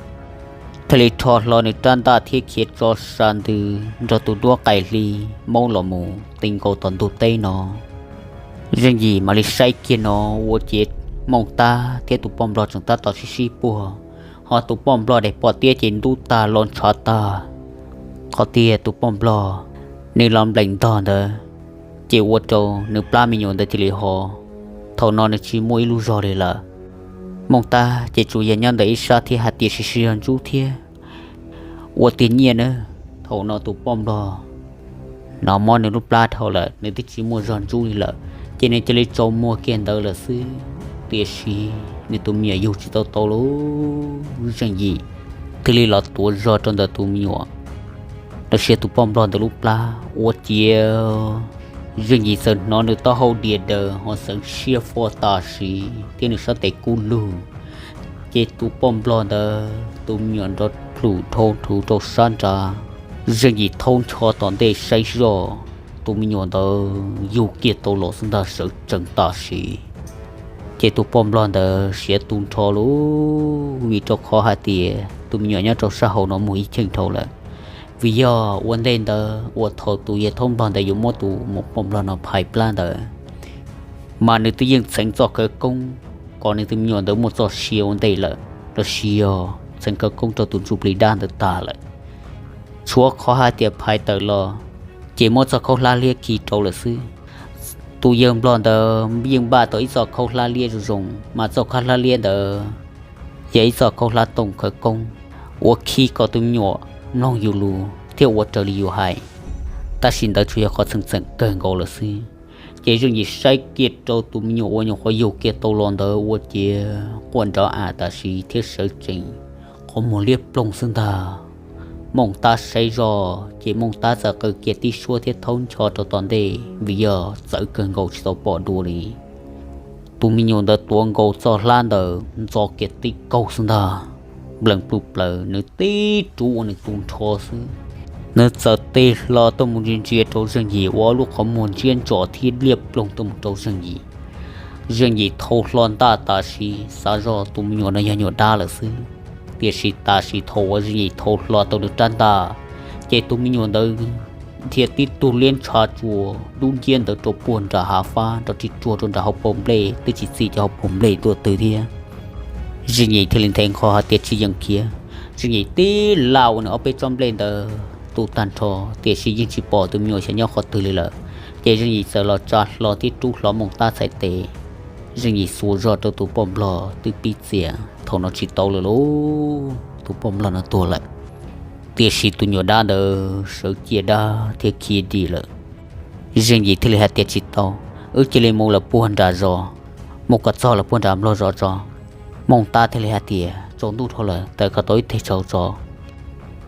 thiaj li rho hlo nws rab ntaj thiab khiav tso sa ntws nrog tus duab qaim hli maub los mus ti nkaus tom ntug teb no. Zeej Yim mam li saib kiag no, ua ciav Mooj Tab thiab tus poj nplog tseem tab tom sib sib puag, ho tus poj nplog daim poj tiab ces ntub tag los ntshav tag, qhov tiag tus poj nplog nws los nplees ntog ntawd, ces ua rau nws plab me nyuam ntawd cia li ho. Thaum no nws tsis muaj ib lub zog li lawm. Mooj Tab ces tsuas yog nyob ntawm ib sab thiab hais tias siv siv zog ntsub thiab ua tiag nyiaj na. Thaum no tus poj nplog hnov mob nws lub plab dhau lawm, nws twb tsis muaj zog ntsub li lawm, ces nws cia li tsaus muag kiag ntawd lawm xwb. Tiam sis nws tus me nyuam yug tsis tau tau lauj, Zeej Yim thiaj li los tuav zog rau ntawm tus me nyuam los sis tus poj nplog ntawd lub plab, ua ciav Zeej Yim txawm hnov nws taub hau dias daws ho xeev siab foj tam sim thiab nws sab tes kub lug Ces tus poj nplog ntawd tus me nyuam nrov plhum dhau thuv rau sab nrad, Zeej Yim thaub ncho tom ntej saib zoj, tus me nyuam ntawd yug kiag tau los xwb ntag, sawv tsees tam sim. Ces tus poj nplog ntawd siav tu nrho lauj, vim rau qhov hais tias tus me nyuam nyob rau sab hauv no mus ib cheej dhau lawm. Vim yog ua ntej ntawd uas thaum tus yawg thaub nplog ntawd yuav muab tus muam poj nplog no phais plab ntawd, mas nws twb yeej txheev txoj khawv koob kom nws tus me nyuam ntawd muaj txoj sia ua ntej lawm, los sis yog txheev khawv koob rau tus ntsuj plig dab ntawd tag lawm. Tshuav qhov hais tias phais tawm los ces muab txoj khaub hlab liab khi rau lawm xwb. Tus yawg nplog ntawd yeej npaj tau ib txoj khaub hlab liab zoo zoo, mas txoj khaub hlab liab ntawd yog ib txoj khaub hlab tooj khawv koob uas khi kom tus me nyuam mloog yus lus thiab ua raws li yus hais. Tab sis ntawd tsuas yog qhov txheem txheem kawg nkaus lawm xwb. Ces Zeej Yim saib kiag rau tus me nyuam uas nyuam qhuav yug kiag tau los ntawd ua ciav quaj nrov am tam sim thiab sawv tsees, qhov muag liab ploog xwb ntag. Mooj Tab saib zoj ces Mooj Tab txawm qw kiag tib suab thiab thaub ncho rau tom ntej vim yog txawv kawg nkaus tsis tau pom dua li. Tus me nyuam ntawd tuav nkaus txoj hlab ntawd ntxo kiag tib kaug xwb ntag, nplees plum plaws nws tib rub ua nws tu nrho xwb. Nws txawm tig hlo tuaj mus ntsia ntsia rau Zeej Yim ua lub qhov muag ntsiab ntsos thiab liab ploog tuaj mus rau Zeej Yim. Zeej Yim thau hlo ntaj tam sim xav zoj tus me nyuam no yog nyuam dab lawm xwb. Tiam sis tam sim thaum uas Zeej Yim thau hlo tau nws rab ntaj, ces tus me nyuam ntawd dhia tib tug liab ntsha tsuas dub nciab ntawd rau puag nram hav fab nrov rig ruag rau nram hauv paus nplej, twb tsis txij cov hauv paus nplej tuaj twg thiab. Zeej Yim thiaj li nthe nqho hais tias tsis yeem khiav. Zeej Yim tib laj ua nws ob peb tsob nplej ntawd tu tag nrho, tiam sis yeej tsis pom tus me nyuam xyov nyob qhov twg li lawm. Ces Zeej Yim txawm los tsa hlo thiab rub hlo Mooj Tab txhais tes. Zeej Yim xuas zog rau tus poj nplog twb pib txias thaum no tsis tau lawm lauj, tus poj nplog no tuag lawm. Tiam sis tus nyuam dab ntawd sawv ciaj dab thiab khiav dim lawm. Zeej Yim thiaj li hais tias tsis tau, wb cia li mus lawm puag nram zos, mus kom txog lawm puag nram nplog zos tso. Mooj Tab thiaj li hais tias tsaus ntuj dhau lawm, tawm kom tau ib teg tsaus tso.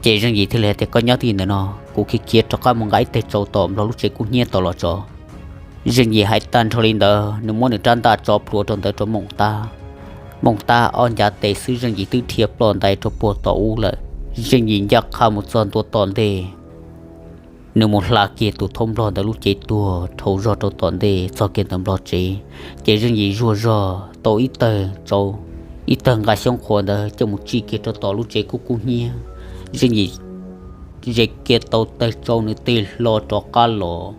Ces Zeej Yim thiaj li hais tias koj nyob twj ywm ntawm no, kuv khiav khiav rov qab mus nqa ib teg tsaus tom nplog lub tsev kub hnyiab tom los tso. Zeej Yim hais tag nrho li ntawd, nws muab nws rab ntaj tso plhuav rau ntawd rau Mooj Tab. Mooj Tab ob ncav tes xwb Zeej Yim twb dhia ploj ntais rau puag tom ub lawm. Zeej Yim ncaj qha mus txog ntua tom ntej, nws mus hla kiag tus thaub nplog ntawd lub cev tuag dhau zog rau tom ntej txog kiag ntawm nplog tsev. Ces Zeej Yim zuag zog tau ib tawg tsau, ib tawg nqa xyoob qhuav ntawd coj mus tsij kiag rau tom lub tsev kub kub hnyiab. Zeej Yim ze kiag tau tawg tsau nws tig hlo rov qab los,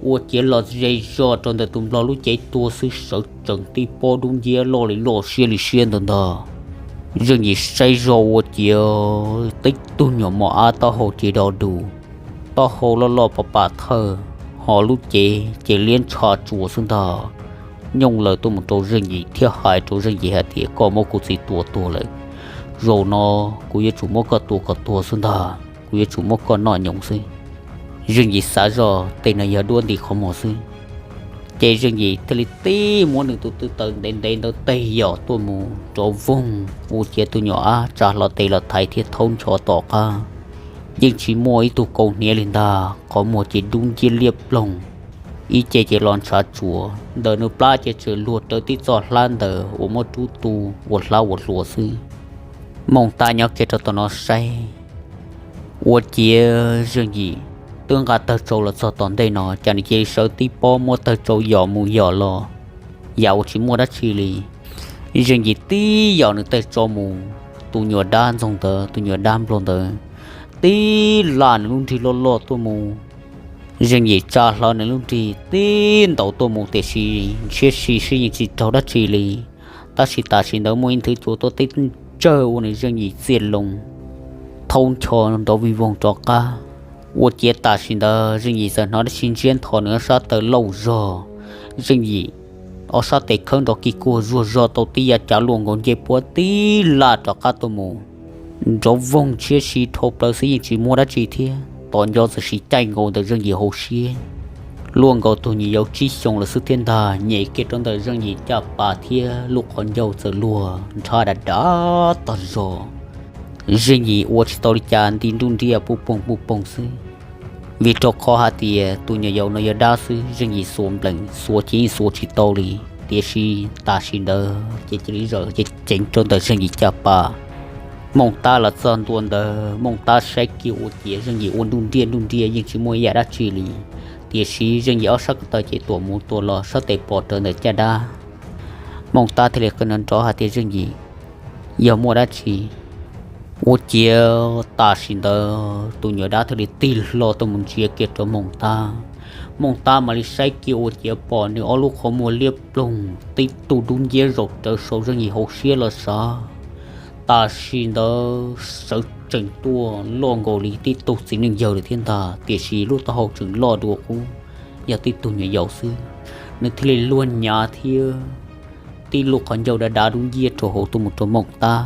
ua ciav los ze zog rau ntawm tus nplog lub cev tuag xwb sawv tsees tib pob dub nciab loj li loj siab li siab ntag ntag. Zeej Yim saib zog ua ciav tib tug nyuam mos ab taub hau ces do dus, taub hau loj loj pam pam thawj, ho lub cev ces liab ntsha tsuas xwb ntag. Nyooj laws tuaj mus rau Zeej Yim thiab hais rau Zeej Yim hais tias koj muab kuv txiv tua tuag lawm, zaum no kuv yuav tsum muab koj tua kom tuag xwb ntag, kuv yuav tsum muab koj noj nyoos xwb. Zeej Yim xav zoj tej no yog duab nti qhov muag xwb. Ces Zeej Yim thiaj li tib muab nws tus tw taws ntev ntev ntawd teg yom tuaj mus nrov voog ua ciav tus nyuam ab tsa hlo tes los thaiv thiab thaub ncho tom qab. Yeej tsis muaj ib tug kaus hniav li ntag, qhov muag ces dub nciab liab ploog, ib ce ces los ntshav tsuas, ntawm nws plab ces tseem luag rawv tib txoj hlab ntawd uas muab rub tu ua hlab ua hlua xwb. Mooj Tab nyob kiag rau tom no saib ua ciav Zeej Yim twb nqa tawg tsau los txog tom ntej no, cas nws cia li sawv tib pob muab tawg tsau yom mus yom los, yam uas tsis muaj dab tsi li. Zeej Yim tib yom nws tawg tsau mus, tus nyuam dab ntxoog ntawd, tus nyuam dab nplog ntawd tib laj nws lub nrig loj loj tuaj mus. Zeej Yim tsa hlo nws lub nrig tib ntaus tuaj mus tiam sis ntshiab si sib yeej tsis raug dab tsi li. Tab sis tam sim ntawd muaj ib nthwv cua tuaj tib ntsawj ua nws Zeej Yim txiaj loo, thaub ncho nrov vij voog rov qab. Ua ciav tam sim ntawd Zeej Yim txawm hnov dab tsi ntsiab ntho nws ob sab taw lauj zog. Zeej Yim ob sab tes khawb nrov kig kuag zuag zog tau tib yav cav luaj nkaus ncej puab tib laj rov qab tuaj mus. Nrov voog ntshiab si dhau plaws xwb yeej tsis muaj dab tsi thiab, tom nco txawm siv caij nkaus ntawm Zeej Yim hauv siab. Luaj nkaus tus nyuam yaus tsib xyoos lawm xwb thiab ntag, nyem kiag rau ntawm Zeej Yim caj pas thiab lub qhov ncauj txawm luag nrhab dav dav tag zog. Zeej Yim ua tsis tau li cas nti nruj nriaj puj poog puj poog xwb. Vim rau qhov hais tias tus nyuam yaus no yog dab xwb, Zeej Yim xuas nplees xuas ces yeej xuas tsis tau li. Tiam sis tam sim ntawd ces cia li zawm ces ceev rau ntawm Zeej Yim caj pas. Mooj Tab los txog ntua ntawd, Mooj Tab saib kiag ua ciav Zeej Yim ua nruj nriaj nruj nriaj yeej tsis muaj ib yam dab tsi li. Tiam sis Zeej Yim ob sab ko taw ces tuam mus tuam los sab tes pom rawv ntawm caj dab. Mooj Tab thiaj li qw nrov nrov hais tias, Zeej Yim, yog muaj dab tsi? Ua ciav tam sim ntawd tus nyuam dab thiaj li tig hlo tuaj mus ntsia kiag rau Mooj Tab. Mooj Tab mam li saib kiag ua ciav pom nws ob lub qhov muag liab ploog, tib tug dub nciab zaum rawv saum Zeej Yim hauv siab los sav. Tam sim ntawd sawv tsees tuaj loj nkaus li tib tug txiv neej yawg lawm thiab ntag, tiam sis lub taub hau tseem loj dua qub, yog tib tug nyuam yaus xwb. Nws thiaj li luag nyav thiab tib lub qhov ncauj dav dav dub nciab rau hauv tuaj mus rau Mooj Tab.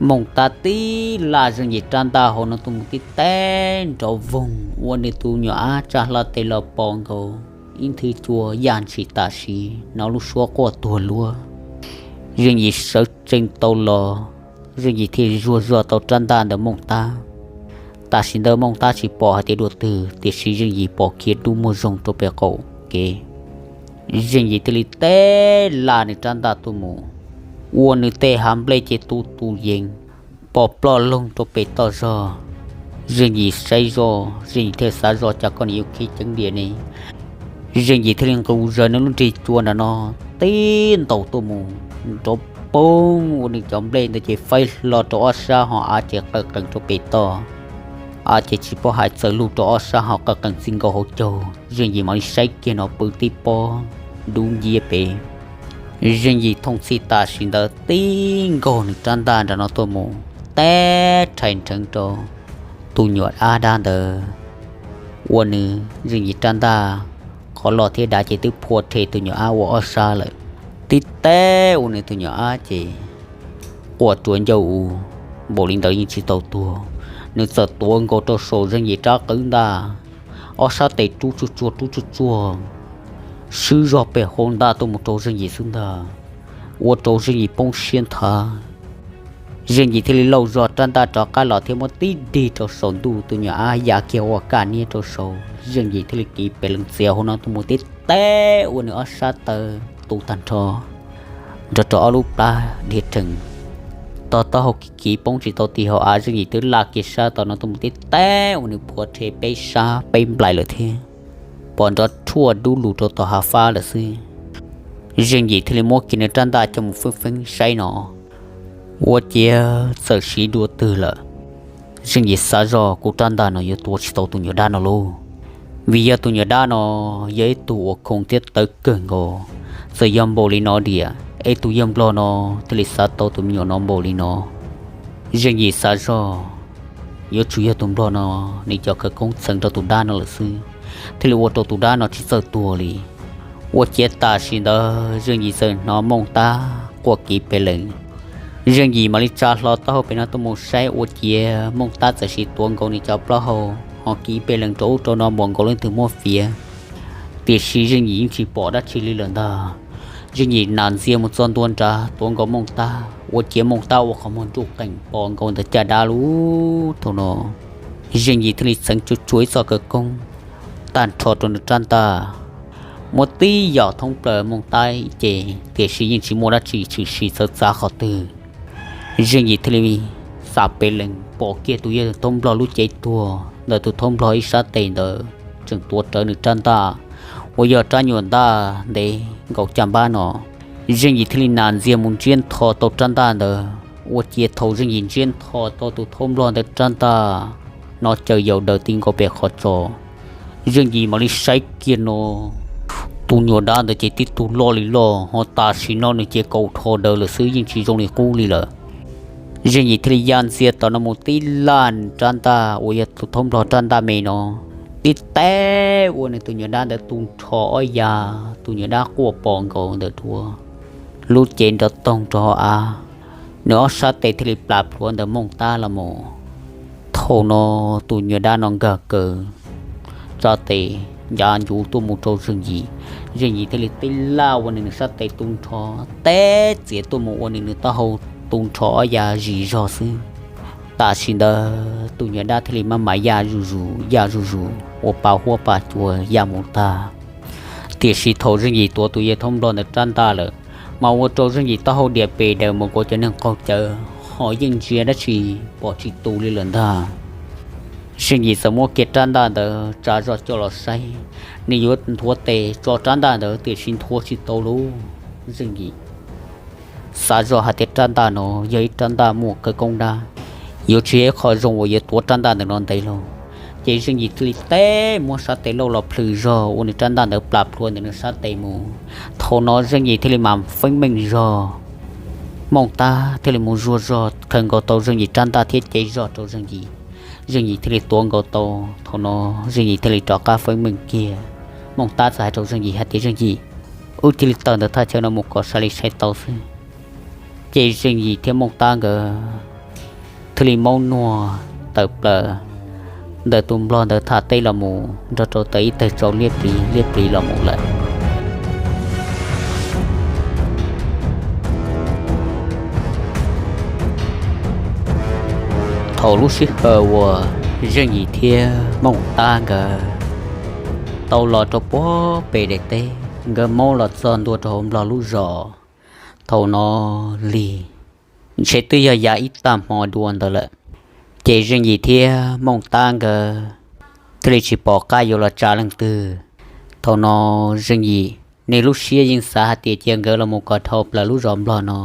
Mooj Tab tib laj Zeej Yim rab ntaj hauv no tuaj mus tib teb nrov voog, ua nws tus nyuam ab tsa hlo tes los pos nkaus ib nthwv cua yaj ntshis tam sim no lub suab quaj tuag luag. Zeej Yim sawv tsees tau los, Zeej Yim thiaj zuag zog tau rab ntaj ntawm Mooj Tab. Tam sim ntawd Mooj Tab tsis pom hais tias dua twg, tiam sis Zeej Yim pom khiav dub muag zoo rau pem qaum kev. Zeej Yim thiaj li tib laj nws rab ntaj tuaj mus, ua nws tej hav nplej ces tu tu yees, pos ploj loog rau pem toj zog. Zeej Yim saib zoj, Zeej Yim thiaj xav zoj, cas koj nim yuav khiav ceev diam ne? Zeej Yim thiaj li nqus zaws nws lub nrig cua nram no tib ntaus tuaj mus, nrov poob, ua nws cov nplej ntawd ces faib hlo rau ob sab, ho av ces qaw qees rau pem toj. Av ces tsis paub hais txawm lug rau ob sab ho qaw qees txij nkaus hauv caug. Zeej Yim mam li saib kiag no pw tib pob dub nciab pem. Zeej Yim thooj txhij tam sim ntawd tib nkaug nws rab ntaj nram no tuaj mus, teb rhais nrheev rau tus nyuam ab dab ntawd. Ua nws Zeej Yim rab ntaj qhov loj thiab dav ces twb phua rhe tus nyuam ab ua ob sab lawm. Tib teb ua nws tus nyuam ab ces quaj ruam ncauj u, npaum li ntawd yeej tsis tau tuag. Nws txawm tuav nkaus rau saum Zeej Yim rab qwb ntaj, ob sab tes rub tsuag tsuag rub tsuag tsuag, swb zog pem hauv ntaj tuaj mus rau Zeej Yim xwb ntag, ua rau Zeej Yim poob siab nthav. Zeej Yim thiaj li lauj zog rab ntaj rov qab los thiab muab tib dig rau saum ntuj, tus nyuam ab ya kiag ua kaj niab rau saud. Zeej Yim thiaj li kiv pes lees txiav hauv no tuaj mus tib teb ua nws ob sab taw tu tag nrho, nrog rau ob lub plab dhia rhees. Tog taub hau kiv kiv poob tsis tau tim hauv av, Zeej Yim twb laj kiag sab tom no tuaj mus tib teb ua nws phua rhe peb sab peb nplaim lawm thiab, pom nrov rhuaj dub lug rau tom hav fab lawm xwb. Zeej Yim thiaj li muab kiag nws rab ntaj coj mus feeb feeb saib no, ua ciav txawm siv dua twg lawm. Zeej Yim xav zoj kuv rab ntaj no yuav tua tsis tau tus nyuam dab no lauj, vim yog tus nyuam dab no yog ib tug uas khoom thiab tawv kawg nkaus. Txawm yog npaum li no diam es tus yawg nplog no thiaj li xav tau tus me nyuam no npaum li no. Zeej Yim xav zoj yuav tsum yog tus nplog no nws cov khawv koob txheev rau tus dab no lawm xwb, thiaj li ua rau tus dab no tsis txawj tuag li. Ua ciav tam sim ntawd Zeej Yim txawm hnov Mooj Tab quaj kiv pes lees. Zeej Yim mam li tsa hlo taub hau pem no tuaj mus saib, ua ciav Mooj Tab txawm sim tuav nkaus nws cov plaub hau ho kiv pes lees rau ub rau no npaum nkaus leej twg muab fiav. Tiam sis Zeej Yim yeej tsis pom dab tsi li lawm ntag. Zeej Yim nas ntxiag mus txog ntua nrad tuav nkaus Mooj Tab, ua ciav Mooj Tab ua qhov muag nruj qees pos nkaus ntawm caj dab lub thaum no. Zeej Yim thiaj li txeev tsuag tsuag ib txoj khawv koob tag nrho rau nws rab ntaj, muab tib yam thoob plaws Mooj Tab ib ce, tiam sis yeej tsis muaj dab tsi tshwm sim txawv txav qhov twg. Zeej Yim thiaj li xam pes lees pom kiag tus yawg thoob nplog lub cev tuag ntawm tus thoob nplog ib sab tes ntawd tseem tuav rawv nws rab ntaj uas yog rab nyuam ntaj ntev nkaus caj npab no. Zeej Yim thiaj li nas ntxiag mus ntsiab ntho tau rab ntaj ntawd, ua ciav thaum Zeej Yim ntsiab ntho tau tus thoob nplog ntawd rab ntaj no caws yaus daws ti nkaus pem qhov tsos. Zeej Yim mam li saib kiag no, tus nyuam dab ntawd ces tib tug loj li loj, ho tam sim no nws ces kaus rho daws lawm xwb, yeej tsis zoo li qub li lawm. Zeej Yim thiaj li ya ntxiag tom no mus tib laj rab ntaj uas yog tus thoob nplog rab ntaj me no, tib teb ua nws tus nyuam dab ntawd tu nrho ob ya, tus nyuam dab quaj pos nkaus ntawm duav, lub cev nrov toog rau hauv av, nws ob sab tes thiaj li plas plhuav ntawm Mooj Tab los mus. Thaum no tus nyuam dab no nkag kaws tsa tes ncav ncuv tuaj mus rau Zeej Yim. Zeej Yim thiaj li tib laj ua nws nws sab tes tu nrho, teb txiav tuaj mus ua nws nws taub hau tu nrho ob ya zis zog xwb. Tam sim ntawd tus nyuam dab thiaj li maj mam ya zuj zus ya zuj zus ua pa huab pa cua ya mus tag. Tiam sis thaum Zeej Yim tuav tus yawg thoob nplog ntawd rab ntaj lawm, mas ua rau Zeej Yim taub hau dias pes daws mus kuav cov neeg qaug cawv ho yeej ntsia dab tsi pom tsis tu li lawm ntag. Zeej Yim txawm muab kiag rab ntaj ntawd tsa zoj coj los saib, nws yuav nthuav tes tso rab ntaj ntawd tiam sis nthuav tsis tau lauj. Zeej Yim xav zoj hais tias rab ntaj no yog ib rab ntaj muaj khawv koob dab, yuav tsis yog ib qho zoo uas yuav tuav rab ntaj ntawm no ntev lauj. Ces Zeej Yim thiaj li teb muab sab tes lauj los plhws zog ua nws rab ntaj ntawd plas plhuav ntawm nws sab tes mus. Thaum no Zeej Yim thiaj li mam feeb meej zog. Mooj Tab thiaj li mus zuag zog khaws nkaus tau Zeej Yim rab ntaj thiab cev zog rau Zeej Yim. Zeej Yim thiaj li tuav nkaus tau. Thaum no Zeej Yim thiaj li rov qab feeb meej kiag. Mooj Tab txawm hais rau Zeej Yim hais tias, Zeej Yim, wb thiaj li tawm ntawm thaj chaw no mus kom sai li sai tau xwb. Ces Zeej Yim thiab Mooj Tab nkawd thiaj li maub nuag tawm plaws ntawm tus nplog ntawd thaj teb los mus nrog rau tawm ib tawg tsau liab pliv liab pliv los mus lawm. Thaum lub sij hawm uas Zeej Yim thiab Mooj Tab nkawd tau los rau puag pem daim teb, nkawd maub los txog ntua rau hauv nplog lub zos, thaum no lig ntshe twb yog yav ib tag hmo dua ntawd lawm. Ces Zeej Yim thiab Mooj Tab nkawd thiaj li tsis pom qab yuav los tsa leej twg. Thaum no Zeej Yim nws lub siab yeej xav hais tias cia nkawd los mus kom dhau plaws lub zos nplog no,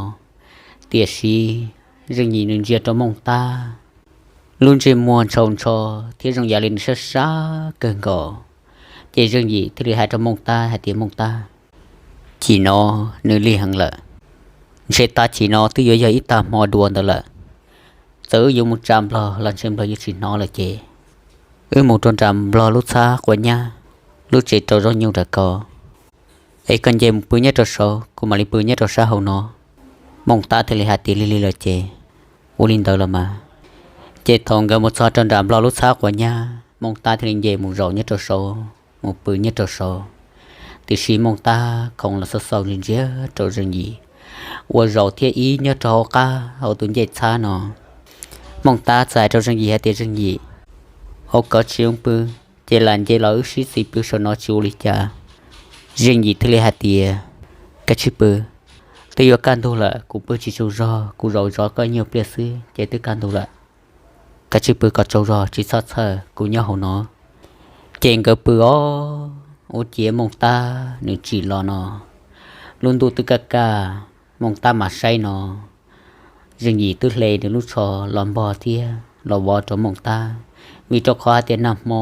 tiam sis Zeej Yim nws ntsia rau Mooj Tab lub ntsej muag ntshau ntsho thiab zoo yam li nws sab sab kawg nkaus. Ces Zeej Yim thiaj li hais rau Mooj Tab hais tias, Mooj Tab, chim no nws lig heev lawm, ntshe tag chim no twb yuav yog ib tag hmo dua ntawd lawm. Txawm wb yuav mus tsa nplog los ntshe nplog yuav tsis hnov lawm ces wb mus rau nram nplog lub txhab quav nyab, lub tsev rau zaub nyuj nram ko, es koj nce mus pw nyob rau saud, kuv mam li pw nyob rau sab hauv no. Mooj Tab thiaj li hais tias, Lig lig lawm ces ua li ntawd los mas. Ces thaum nkawd mus txog rau nram nplog lub txhab quav nyab, Mooj Tab thiaj li nce mus zaum nyob rau saud, mus pw nyob rau saud. Tiam sis Mooj Tab khoov los xauj xauj ntsia ntsia rau Zeej Yim ua zaum thiab ib nyob rau hauv qab hauv tus ncej txhab no. Mooj Tab txawm hais rau Zeej Yim hais tias, Zeej Yim, hauv koj tsis zoo pw, ces lam nce los wb sib txiv pw saum no tsis ua li cas. Zeej Yim thiaj li hais tias, Koj tsis pw, twb yuav kaj ntug lawm, kuv pw tsis tsaug zog, kuv zaum zov koj nyuag pliag xwb ces twb kaj ntug lawm. Koj tsis pw kom tsaug zog, tsis txhob txhawj, kuv nyob hauv no. Ces nkawd pw os, ua ciav Mooj Tab nws tsim los no, lub ntuj twb kaj kaj, Mooj Tab mam saib no, Zeej Yim twb hle nws lub tsho los npog thiab los vov rau Mooj Tab, vim rau qhov hais tias nag hmo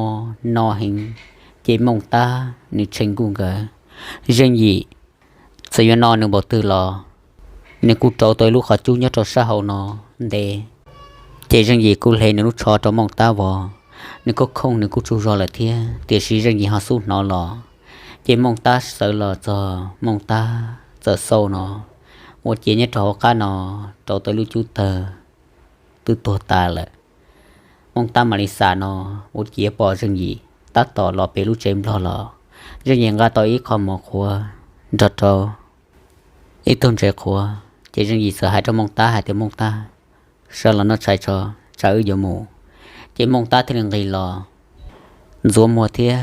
no heev, ces Mooj Tab nws tshee nkuj nkawd. Zeej Yim txawm yuav no nws npaum twg los nws kuj rauv tau ib lub qhov cub nyob rau sab hauv no ntev. Ces Zeej Yim kuj hle nws lub tsho rau Mooj Tab vov, nws kuj khooj nws kuj tsaug zog lawm thiab, tiam sis Zeej Yim ho xub hnov los. Ces Mooj Tab sawv los txog, Mooj Tab txawm xauj no, ua ciav nyob rau hauv qab no rauv tau ib lub cub tawg twb tuag tas lawm. Mooj Tab mam li xam no, ua ciav pom Zeej Yim tab tom los pem lub tsev nplog los. Zeej Yim nqa tau ib qho mov qhuav nrog rau ib tug ntses qhuav, ces Zeej Yim txawm hais rau Mooj Tab hais tias, Mooj Tab, sawv los noj tshais tso, tsam wb yuav mus. Ces Mooj Tab thiaj li nqis los ntxuav muag thiab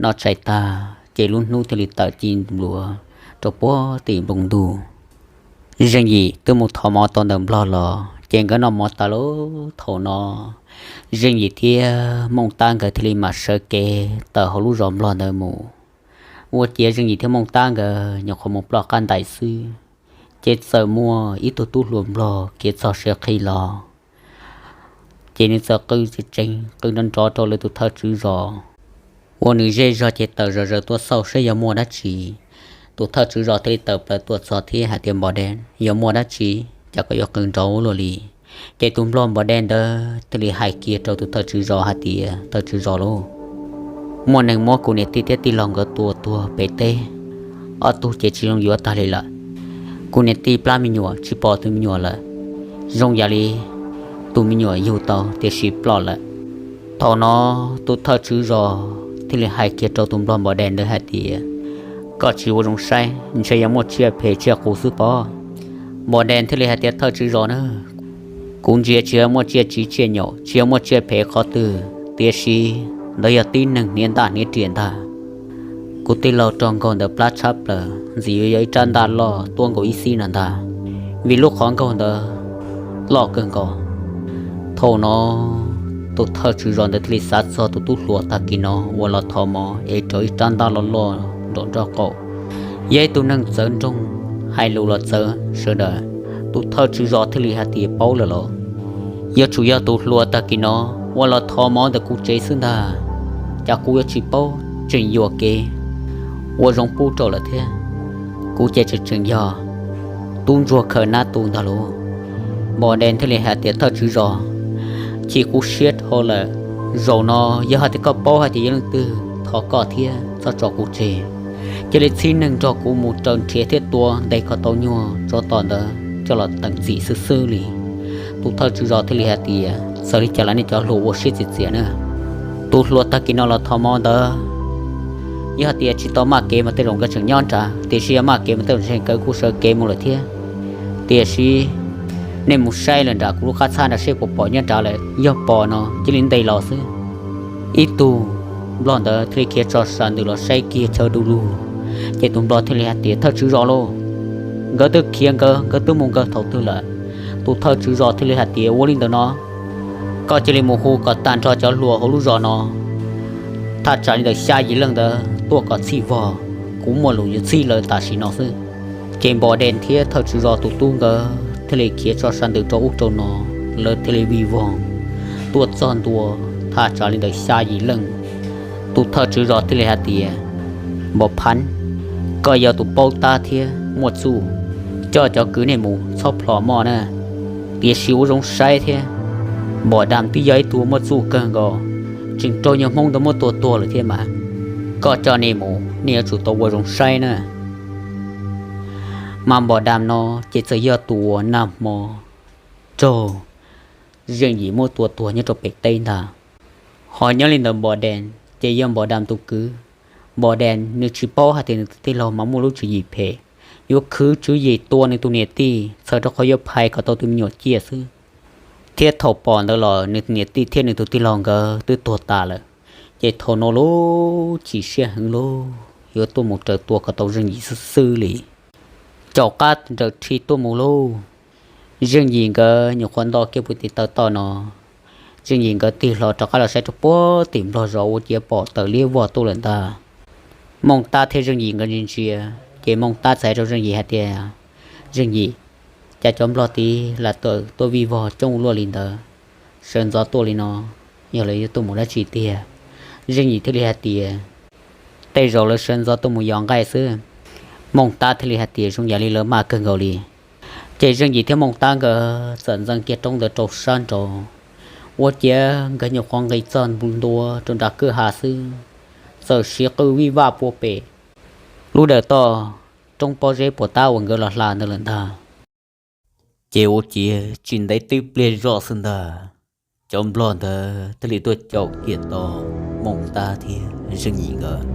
noj tshais tag, ces lub hnub thiaj li tawm ci npluav rau puag tim npoo ntuj. Zeej Yim twb mus thov mov tau ntawm nplog los, ces nkawd noj mov tas lawm. Thaum no Zeej Yim thiab Mooj Tab nkawd thiaj li mam sawv kev tawm hauv lub zos nplog ntawd mus. Ua ciav Zeej Yim thiab Mooj Tab nkawd nyuam qhuav mus ploj qab ntais xwb, ces txawm muaj ib tug tub hluas nplog khiav txog siav qhi los. Ces nws txawm qw tsees tsees, qw nrov nrov rau lawv tus thawj tswv zos, ua nws zej zog ces tawm zom zaws tuaj xauj saib yog muaj dab tsi. Tus thawj tswv zos thiaj li tawm plaws tuaj txog thiab hais tias, Npos Dej, yog muaj dab tsi cas koj yuav qw nrov ua luaj li? Ces tus nplog Npos Dej ntawd thiaj li hais kiag rau tus thawj tswv zos hais tias, Thawj tswv zos lauj, muaj neeg muab kuv niam tij thiab tij laug nkawd tua tuag pem teb, ob tug ces tsis zoo yuav tag li lawm. Kuv niam tij plab me nyuam tsis pom tus me nyuam lawm, zoo yam li tus me nyuam yug tau tiam sis ploj lawm. Thaum no tus thawj tswv zos thiaj li hais kiag rau tus nplog Npos Dej ntawd hais tias, Koj tsis ua zoo saib, ntshe yog muaj tsiaj phem tsiaj qus xwb pob. Npos Dej thiaj li hais tias, Thawj tswv zos na, kuv ntsia tsis yog muaj tsiaj tsiv tsiaj nyaum, tsis yog muaj tsiaj phem qhov twg, tiam sis ntawd yog tib neeg hniav ntaj hniav riam ntag. Kuv tij laug rog nkaug ntawd plab tshab plaws ntxim yuav yog ib rab ntaj loj tuab nkaus ib xib no ntag, vim lub qhov nkaug ntawd loj kawg nkaus. Thaum no tus thawj tswv zos ntawd thiaj li xav txog tus tub hluas tag kis no uas los thov mov es raug ib rab ntaj loj loj nraum nraub qaum. Yog ib tug neeg txawv nroog, hais lus los txawv sawv daws, tus thawj tswv zos thiaj li hais tias paub lawm los, yuav tsum yog tus hluas tag kis no uas los thov mov ntawm kuv tsev xwb ntag. Cas kuv yuav tsis paub, tseem yuam kev ua zoo pub rau lawm thiab. Kuv ces tseem tseem yog tub ntsuag khaws nab tu ntag lauj. Npos Des thiaj li hais tias thawj tswv zos, chim kuv siab dhau lawm. Zaum no yog hais tias koj paub hais tias yog leej twg thov koj thiab txhob tso kuv tseg, cia li txhib neeg nrog kuv mus raws nrhiav thiab tua ntes kom tau nyuag tsov tom ntawd coj los teem txim xwb xwb li. Tus thawj tswv zos thiaj li hais tias txawm li cas los nej cov hluas ua siab txias txias na. Tus hluas tag kis no los thov mov ntawd, yog hais tias tsis tau maj kev mas tej zaum nkawd tseem nyob nrad, tiam sis yog maj kev mas tej zaum ntshe nkawd kuj sawv kev mus lawm thiab. Tiam sis nej mus saib lawm nram kuv lub qab txhab nrad seb puas pom nyob nrad lawm, yog pom no cia li ntes los xwb. Ib tug nplog ntawd thiaj li khiav tso sa ntws los saib kiag chaw du lug, ces tus nplog thiaj li hais tias thawj tswv zos lauj, nkawd twb khiav nkawd, nkawd twb mus nkawd thaum twg lawm? Tus thawj tswv zos thiaj li hais tias ua li ntawd no, koj cia li mus hu kom tag nrho cov hluas hauv lub zos no, thaj tsam li ntawm xya yim leej ntawd tuaj kom txhij vog, kuv muaj lus yuav txhij lawv tam sim no xwb. Ces Npos Des thiab thawj tswv zos tus tub nkawd thiaj li khiav tso sa ntws rau ub rau no, lawv thiaj li vij voog tuaj txog ntua thaj tsam li ntawm xya yim leej. Tus thawj tswv zos thiaj li hais tias, Npos Phab, koj yog tus paub tab thiab muaj txuj, coj cov kwv nej mus txhob plhom moj na. Tiam sis ua zoo saib thiab, Npos Dam twb yog ib tug muaj txuj kawg nkaus, tseem raug nyuag Hmoob ntawd muab tua tuag lawm thiab mas. Koj coj nej mus nej yuav tsum tau ua zoo saib na. Mas Npos Dam no ces txawm yog tus uas nag hmo raug Zeej Yim muab tua tuag nyob rau pem teb ntag. Ho nyob li ntawd Npos Des ces yog Npos Dam tus kwv. Npos Des nws tsis paub hais tias nws tus tij laug mas muaj lub tswv yim phem, yuav khwv tswv yim tua nws tus niam tij txhawm rau qhov yuav phais kom tau tus me nyuam ciaj xwb. Thiab thaum pom ntawd los nws niam tij thiab nws tus tij laug nkawd twb tuag tas lawm. Ces thaum no lub chim siab heev lauj, yuav tuaj mus raws tua kom tau Zeej Yim xwb xwb li. Caum qab nrawm rhi tuaj mus lauj, Zeej Yim nkawd nyuam qhuav nto kiag puag tim taw toj no, Zeej Yim nkawd tig hlo rov qab los saib rau puag tim nplog zos ua ciav pom tawm liab vog tuaj lawm ntag. Mooj Tab thiab Zeej Yim nkawd ntsia ntsia, ces Mooj Tab txawm hais rau Zeej Yim hais tias, Zeej Yim, cas cov nplog tid lam tawm tuaj vij vog coob luaj li ntawd, sawv ntxov tuaj li no, yog lawv yuav tuaj mus dab tsi tiag? Zeej Yim thiaj li hais tias, tej zaum lawv sawv ntxov tuaj mus yos nqaij xwb. Mooj Tab thiaj li hais tias, zoo yam li lawv maj kawg nkaus li. Ces Zeej Yim thiab Mooj Tab nkawd txawm ntxeev kiag roob ntawd rau sab nraud, ua ciav nkawd nyuam qhuav nqis txog ntua rau nram kwj ha xwb, txawm siv qw vij vaj pua pem lub dawm toj roob pob zeb puas tab uas nkawd los hla ntawd lawm ntag. Ces ua ciav tsis ntev twb pliag zoj xwb ntag, cov nplog ntawd thiaj li tuaj caum kiag tau Mooj Tab thiab Zeej Yim nkawd.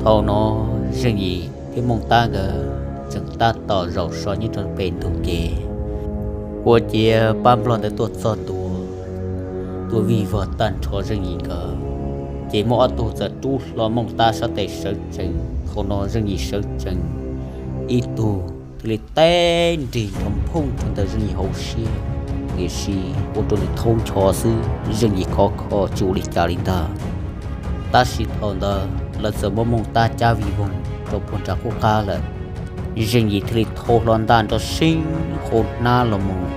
Thaum no Zeej Yim thiab Mooj Tab nkawd tseem tab tom zaum so nyob rau pem ntug kev, ua ciav pab nplog ntawd tuaj txog ntua, tuaj vij vog tag nrho Zeej Yim nkawd, ces muaj ob tug txawm rub hlo Mooj Tab sab tes sawv tsees. Thaum no Zeej Yim sawv tsees, ib tug thiaj li teb nrig nrov phooj rau ntawm Zeej Yim hauv siab, tiam sis ua rau nws thaub ncho xwb, Zeej Yim khov kho tsis ua li cas li ntag. Tab sis thaum ntawd lawv txawm muab Mooj Tab cab vij voog rau puag nram qub qab lawm. Zeej Yim thiaj li thau hlo ntaj nrov seeb hauv hnab los mus.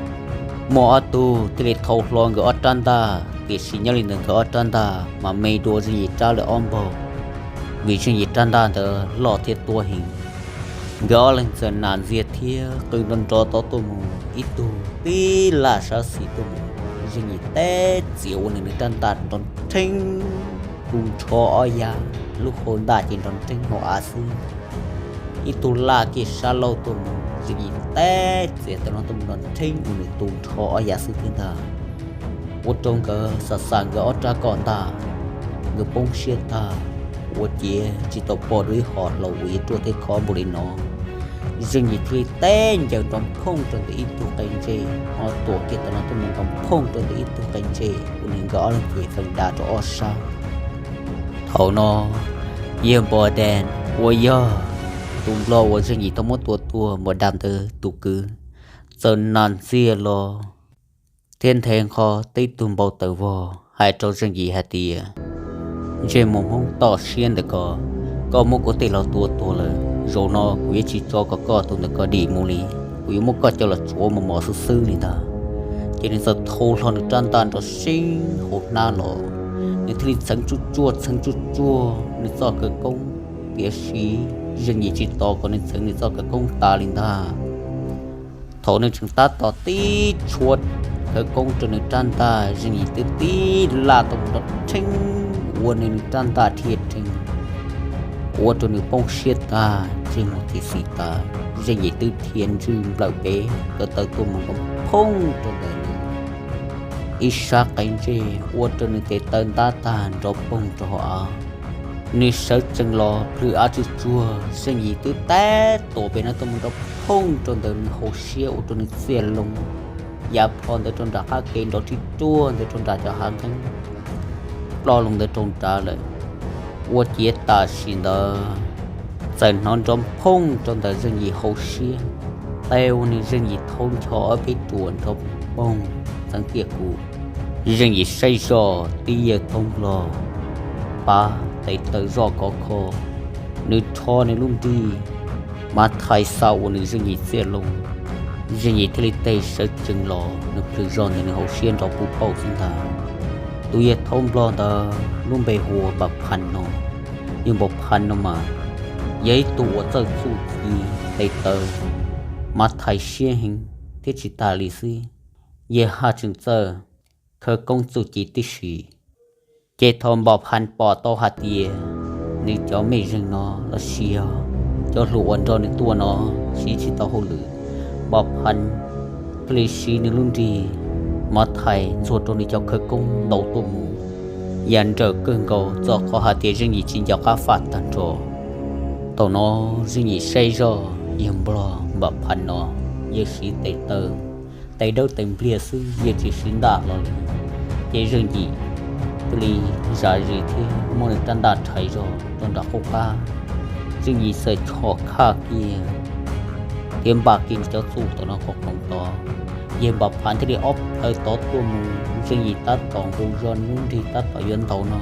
Muaj ob tug thiaj li thau hlo nkawd ob rab ntaj, tiam sis nyob li ntawd nkawd ob rab ntaj mas me dua Zeej Yim rab lawm ob npaug, vim Zeej Yim rab ntaj ntawd loj thiab tuab heev. Nkawd ob leeg txawm nam ntxiag thiab qw nrov nrov tau tuaj mus, ib tug tib laj sab xis tuaj mus, Zeej Yim teb txiav ua nws nws rab ntaj nrov nrheeb tu nrho ob yav, lub hau ntaj ces nrov nrheeb hauv av xwb. Ib tug laj kiag sab laug tuaj mus, Zeej Yim teb txiav tau no tuaj mus nrov nrheeb ua nws tu nrho ob yav xwb thiab ntag. Ua rau nkawd xam xam nkawd ob rab kom ntaj, nkawd poob siab tag, ua ciav tsis tau pom dua ib hom hlau uas yuav ruaj thiab khov npaum li no. Zeej Yim thiaj li teb ncaws nrov phooj rau ntawm ib tug qe ntsej, ho tuam kiag tau no tuaj mus nrov phooj rau ntawm ib tug qe ntsej, ua nws nkawd ob leeg ces feem da rau ob sab. Thaum no Yawg Npos Dam uas yog tus nplog uas Zeej Yim tau muab tua tuag, Npos Dam ntawd tus kwv, txawm nas ntxiag los thiab nthe nqho tib tug npau taws vog hais rau Zeej Yim hais tias, Ntsej muag Hmoob toj siab ntawm ko, koj muab kuv tej laus tua tuag lawm, zaum no kuv yuav tsis tso kom koj tus ntawm ko dim mus li. Kuv yuav muab koj coj los tsuav mos mos xwb xwb li ntag. Ces nws txawm thau hlo nws rab ntaj nrov sib hauv hnab los, nws thiaj li txheev tsuj tsuaj txheev tsuj tsuaj nws txoj khawv koob. Tiam sis Zeej Yim tsis tos kom nws txheev nws txoj khawv koob tas li ntag. Thaum nws tseem tab tom tib tshuab khawv koob rau nws rab ntaj, Zeej Yim twb tib laj tau nrov rheeb, ua nws nws rab ntaj dhia rhees, ua rau nws poob siab tag, ntsej muag txiv xis tas. Zeej Yim twb dhia ntswj nplawm pem ko taw tuaj mus nrov phooj rau ntawm nws ib sab qe ntsej, ua rau nws tes taw ntab tag nrov poog rau hauv av. Nws sawv tsees los plhws av tsuj tsuag, Zeej Yim twb tab tom pem no tuaj mus nrov phooj rau ntawm nws hauv siab, ua rau nws txiaj loo, yav plho ntawd rau nram qab ke nrov rhib ruaj ntawd rau nram cov hav nqeeb ploj loo ntawd rau nrad lawm. Ua ciav tam sim ntawd txawm hnov nrov phooj rau ntawm Zeej Yim hauv siab, tau ua nws Zeej Yim thaub ncho ob peb ruam nrov poog txeev tiaj kuv. Zeej Yim saib zoj tib yawg thaub nplog pab tes taw zoj khov kho, nws rho nws lub nrig mas thais xa ua nws Zeej Yim txiaj loo. Zeej Yim thiaj li tes sawv tsees los, nws plhws zog ntawm nws hauv siab nrov puj pauj xwb ntag. Tus yawg thaub nplog ntawd lub npe hu ua Npam Phas no. Yawg Npam Phas no mas yog ib tug uas txawj txuj ci tes taw mas thais siab heev thiab tsis tas li xwb, yawg haj tseem txawj khawv koob txuj ci tib si. Ces thaum Npam Phas pom tau hais tias nws cov mej zeeg no los sis yog cov hluas uas nrog nws tuaj no siv tsis tau hauj lwm, Npam Phas thiaj li siv nws lub nrig mas thais ntxuag rau nws cov khawv koob ntaus tuaj mus, yam nrawm kawg nkaus txog qhov hais tias Zeej Yim tsis nco qab faj tag nrho. Thaum no Zeej Yim saib zoj yawg nplog Npam Phas no, yawg siv tes taw, tes dawb tes npliag xwb, yawg tsis siv ntaj hlo li. Ces Zeej Yim thiaj li zam zis thiab muab nws rab ntaj rhais zog rau nram qub qab. Zeej Yim txawm chom khaj kiag thiab npaj kiag nws cov txuj tom no qhov khoom tod. Yawg Npam Phas thiaj li ob plhaw tod tuaj mus, Zeej Yim tab tom nqus zog nws lub nrig tab tom yuav ntaus no,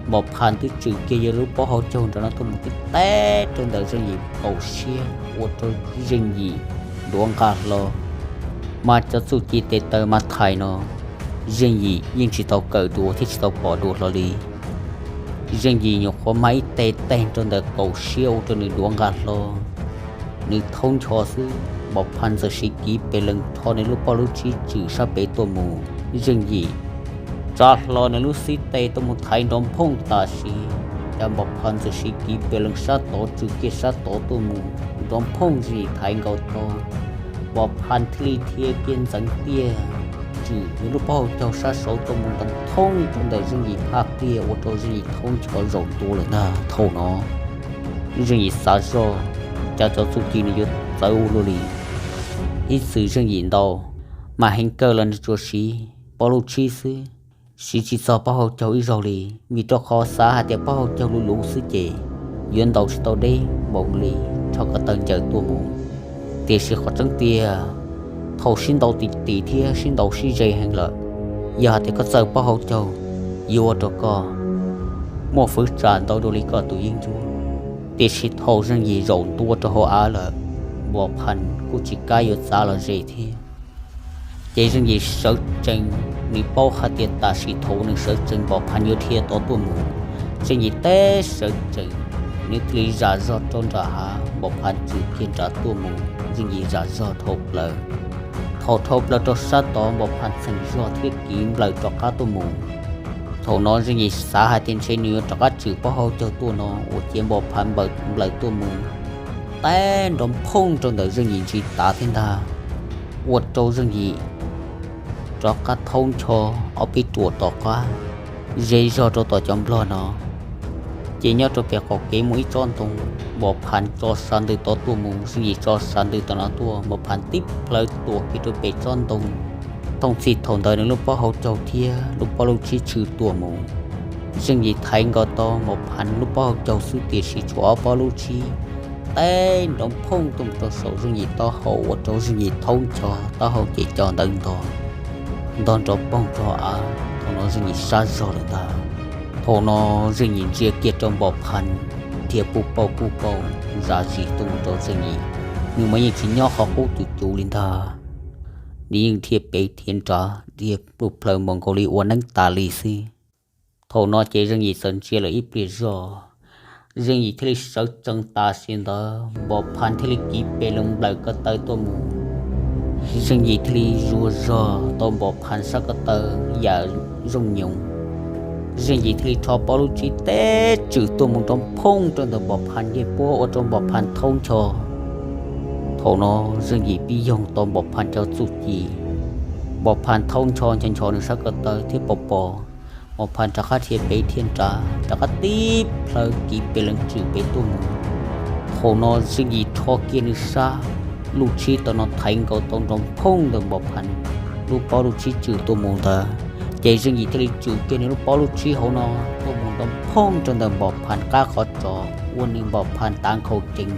Npam Phas twb tswm kiag yawg lub pob hauv caug nram no tuaj mus tib teb rau ntawm Zeej Yim kaum siab, ua rau Zeej Yim duav nqa hlo. Mas cov txuj ci tes taw mas thais no, Zeej Yim yeej tsis tau kawm dua thiab tsis tau pom dua hlo li. Zeej Yim nyuam qhuav mas ib teg teg rau ntawm kaum siab ua rau nws duav nqa hlo, nws thaub ncho xwb, Npam Phas txawm siv kiv pes lees rho nws lub pob lub tsib tswm sab pem tuaj mus. Zeej Yim tsa hlo nws lub xib teg tuaj mus thaiv nrov phooj tam sim, cas Npam Phas txawm siv kiv pes lees sab tod tswm kiag sab tod tuaj mus, nrov phooj Zeej Yim thaiv nkaus tau. Npam Phas thiaj li dhia kiag ntxeev tiaj tswm nws lub pob hauv caug sab saud tuaj mus nrov thoob rau ntawm Zeej Yim phaj pliaj, ua rau Zeej Yim thaub ncho zaum ntua lawm ntag. Thaum no Zeej Yim xav zoj, cas cov txuj ci nws yuav txawv ua luaj li. Ib txwm Zeej Yim ntaus mas heev kawg los nws tsuas siv pob lub tsib xwb, siv tsis txog pob hauv caug ib zaug li, vim rau qhov xav hais tias pob hauv caug luv luv xwb ces yuav ntaus tsis tau deb npaum li, rho ko taw ncaws tuaj mus. Tiam sis qhov tseeb tiag, thaum sib ntaus tim tim thiab sib ntaus sib ze heev lawm, yog hais tias koj txawj pob hauv caug, yuav ua rau koj muaj fwv tsam ntau dua li koj tus yeeb ncuab. Tiam sis thaum Zeej Yim zaum ntua rau hauv av lawm, Npam Phas kuj tsis kam yuav txav los ze thiab. Ces Zeej Yim sawv tsees, nws paub hais tias tam sim thaum nws sawv tsees Npam Phas yuav dhia tod tuaj mus. Zeej Yim teb sawv tsees, nws thiaj li zam zog rau nram hav, Npam Phas tswm kiag nrad tuaj mus, Zeej Yim zam zog dhau plaws. Thaum dhau plaws rau sab tod, Npam Phas txheem zog thiab kiv nplawm rov qab tuaj mus. Thaum no Zeej Yim xav hais tias ntshe nws yuav rov qab tswm pob hauv caug tuaj no, ua ciav Npam Phas nplawm tuaj mus, teb nrov phooj rau ntawm Zeej Yim ntsis tav thiab ntag, ua rau Zeej Yim rov qab thaub ncho ob peb ruam tom qab, ze zog rau tom cov nplog no. Ces nyob rau pem qaum kev muaj ib tsob ntoo, Npam Phas tso sav ntws tod tuaj mus, Zeej Yim tso sav ntws tom no tuaj, Npam Phas tib plhaw tuam kiag rau pem tsob ntoo. Thooj txhij thaum ntawd nws lub pob hauv caug thiab lub pob lub tsib tshwm tuaj mus. Zeej Yim thaiv nkaus tau Npaum Phas lub pob hauv caug xwb, tiam sis tshuav ob pob lub tshib teb nrov phooj tuaj mus rau saum Zeej Yim taub hau ua rau Zeej Yim thaub ncho taub hau ces co ntawv ntog, ntog nrov poog rau av. Thaum no Zeej Yim sab zog lawm ntag. Thaum no Zeej Yim ntsia kiag rau Npaum Phas dhia puj pauj puj pauj zam zis tuaj mus rau Zeej Yim, nws mas yeej tsis nyob qhov qub cuv cuv li ntag. Nws yeej dhia pem dhia nrad dhia pluj plhaws npaum nkaus li ua neeb tas li xwb. Thaum no ces Zeej Yim txawm ntsia lawm ib pliag zog, Zeej Yim thiaj li sawv tsees tas sim ntawd Npaum Phas thiaj li kiv pes lees nplawm ko taw tuaj mus. Zeej Yim thiaj li zuag zog tau Npaum Phas sab ko taw yam zooj nyoos. Zeej Yim thiaj li rho pob lub tshib teb tswm tuaj mus nrov phooj rau ntawm Npaum Phas ncej puab ua rau Npaum Phas thaub ncho. Thaum no Zeej Yim pib yoog tau Npaum Phas cov txuj ci, Npaum Phas thaub ncho ncho nchov nws sab ko taw thiab pos pos, Npaum Phas rov qab dhia pem dhia nrad rov qab tib plhaw kiv pes lees tswm pem tuaj mus. Thaum no Zeej Yim rho kiag nws sab lub tshib tau no thaiv nkaus tau nrov phooj ntawm Npaum Phas lub pob lub tshib tswm tuaj mus ntawd, ces Zeej Yim thiaj li tswm kiag nws lub pob lub tshib hauv no tuaj mus nrov phooj rau ntawm Npaum Phas qab qhov tsos ua nws Npaum Phas tav nkhaus cees.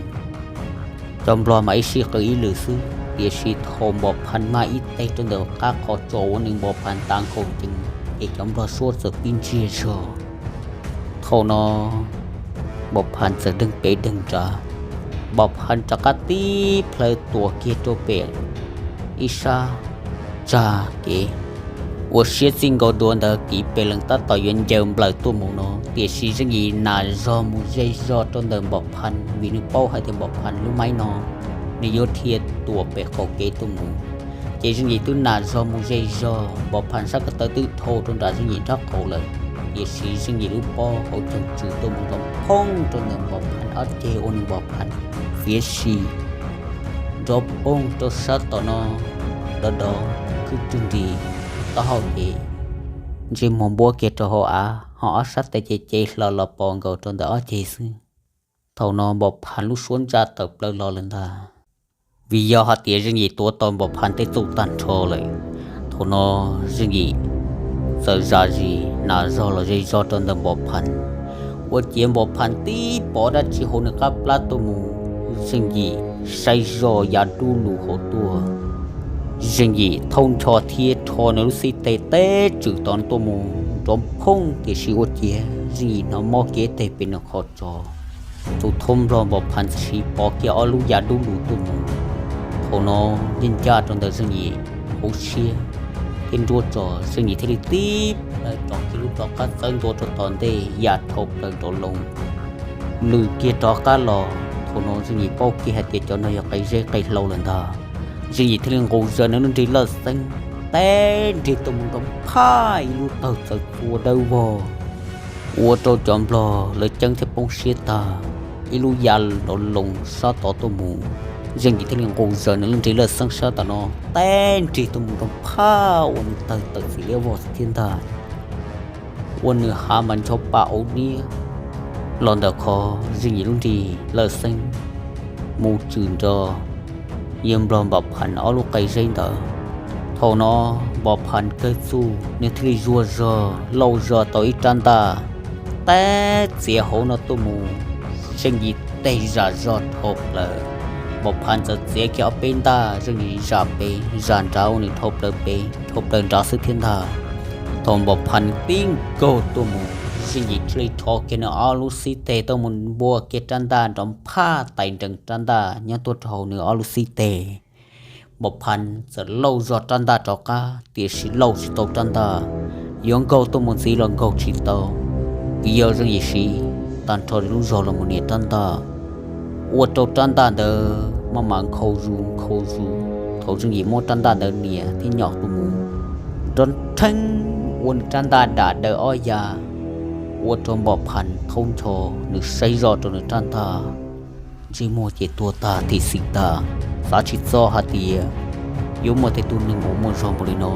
Cov nplog mas ib sij qw ib lwm xwb, tiam sis thaum Npaum Phas mag ib teg rau ntawm qab qhov tsos ua nws Npaum Phas tav nkhaus cees ces cov nplog suab txawm pib ntsiag zog. Thaum no Npaum Phas txawm deeg pem deeg nrad, Npaum Phas rov qab tib plhaw tuam kiag rau pem ib sab tsag kev, ua siab txij nkaus duav ntawd kiv pes lees tab tom yuav ncaws nplawm tuaj mus no, tiam sis Zeej Yim nas zog mus ze zog rau ntawm Npaum Phas vim nws paub hais tias Npaum Phas lub maib no nws yuav dhia tuam pem qaum kev tuaj mus. Ces Zeej Yim twb nas zog mus ze zog, Npaum Phas sab ko taw twb dhau rau nram Zeej Yim nrab qaum lawm, tiam sis Zeej Yim lub pob hauv caug tswm tuaj mus nrov phooj rau ntawm Npaum Phas ob ceg ua nws Npaum Phas fiav si nrov poog rau sab tom no, dov dov khwb rwg nris, taub hau ces ntsej muag npuab kiag rau hauv av, ho ob sab tes ces ce hlo los pos nkaus rau ntawm ob ceg xwb. Thaum no Npaum Phas lub suab ntsa tawm plaws los lawm ntag, vim yog hais tias Zeej Yim tuav tau Npaum Phas tej txuj tag nrho lawm. Thaum no Zeej Yim txawm zam zis nas zog los ze zog rau ntawm Npaum Phas, ua ciav Npaum Phas tib pov dab tsi hauv nws qab plab tuaj mus, Zeej Yim saib zoj ya dub lug hauv tuaj. Zeej Yim thaub ncho thiab rho nws lub xib teg teb tswm tom tuaj mus nrov phooj, tiam sis ua ciav Zeej Yim hnov mob kiag teg pem nws qhov tsos. Tus thaub nplog Npaum Phas txawm siv pov kiag ob lub ya dub lug tuaj mus. Thaum no ncaj ncaj rau ntawm Zeej Yim hauv siab thiab nruab tso, Zeej Yim thiaj li tib plhaw rov kiag lub rov qab txawb ntua rau tom ntej ya dhau plaws nrov loo lwm kiag rov qab los. Thaum no Zeej Yim paub kiag hais tias cov no yog qe zeb qe hlau lawm ntag. Zeej Yim thiaj li nqus zaws nws lub nrig lawj xeeb teb nrig tuaj mus nrov phaj ib lub tawg txawv txua dawb vog, ua rau cov nplog lawv ceeb thiab poob siab tag. Ib lub ya nrov loo sab tod tuaj mus, Zeej Yim thiaj li nqus zaws nws lub nrig lawj xeeb sab tom no teb nrig tuaj mus nrov phaj ua nws tawg tawm txim liab vog thiab ntag. Ua nws hav mas ncho pa auv niab los ntawm qhov Zeej Yim lub nrig lawj xeeb mus tswm nrog yawg nplog Npaum Phas ob lub qe zeb ntawd. Thaum no Npaum Phas kawg txuj nws thiaj li zuag zog lauj zog tau ib rab ntaj teb txiav hauv no tuaj mus. Zeej Yim teg zam zog dhau plaws, Npaum Phas txawm txiav kiag ob peb ntaj, Zeej Yim zam pem zam nrad ua nws dhau plaws pem dhau plaws nrad xwb thiab ntag. Thaum Npaum Phas tib nkaug tuaj mus, Zeej Yim thiaj li rho kiag nws ob lub xib teg tuaj mus npuaj kiag rab ntaj nrov phaj tais nrees rab ntaj nyob tuaj rau hauv nws ob lub xib teg. Npaum Phas txawm lauj zog rab ntaj rov qab, tiam sis lauj tsis tau rab ntaj, yuav nkaug tuaj mus ntxiv los nkaug tsis tau, vim yog Zeej Yim siv tag nrho lub zog los mus nias rab ntaj, ua rau rab ntaj ntawd maj mam nkhaus zus nkhaus zus. Thaum Zeej Yim muab rab ntaj ntawd nias thiab nyom tuaj mus, nrov nrheeb ua nws rab ntaj dam daws ob ya, ua rau Npaum Phas thaub ncho, nws saib zoj rau nws rab ntaj, ntsej muag ces tuag tag thim xim tag, xav tsis txog hais tias yuav muaj tej tug neeg uas muaj zog npaum li no.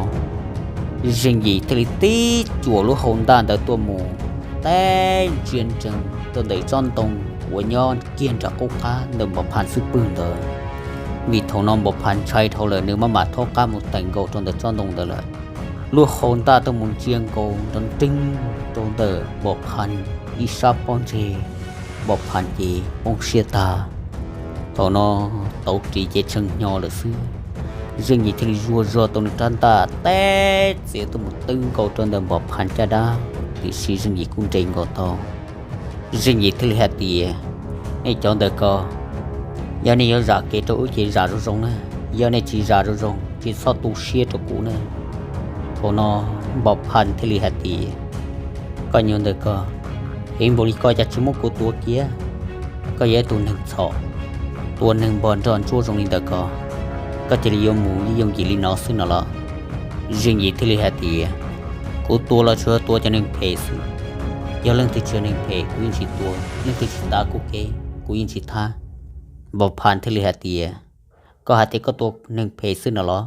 Zeej Yim thiaj li tib cuam lub hau ntaj ntawd tuaj mus, teb ntsia ntsees rau ntawm tsob ntoo uas nyob kiag nram qub qab ntawm Npaum Phas xub pwg ntawd, vim thaum no Npaum Phas ntshai dhau lawm, nws maj mam thaub qab mus teem nkaus rau ntawm tsob ntoo ntawd lawm. lub hau ntaj tuaj mus ntsia nkaus nrov nreeg rau ntawm Npom Phas ib sab pob ntseg. Npom Phas ces poob siab tag. Thaum no tauv ris ces tshee hnyo lawm xwb. Zeej Yim thiaj li zuag zog tau nws rab ntaj teb txiav tuaj mus twb nkaus rau ntawm Npom Phas caj dab, tiam sis Zeej Yim kuj nres nkaus tau. Zeej Yim thiaj li hais tias, nej cov ntawm ko, yog nej yuav zam kev rau wb ces zam zoo zoo na, yog nej tsis zam zoo zoo ces txhob tu siab rau kuv na. Thaum no Npom Phas thiaj li hais tias, koj nyuag ntawm ko, heev npaum li ko cas tsis muab kuv tua kiag? Koj yog ib tug neeg txhaum, tua neeg npog nrog ntsuab zoo li ntawm ko, koj cia li yuav mus yooj yim li no xwb no los? Zeej Yim thiaj li hais tias, kuv tua los tsuas tua cov neeg phem xwb. Yog leej twg tsis yog neeg phem kuv yeej tsis tua, leej twg tsis tav kuv kev kuv yeej tsis thab. Npom Phas thiaj li hais tias, koj hais tias koj tua neeg phem xwb no los?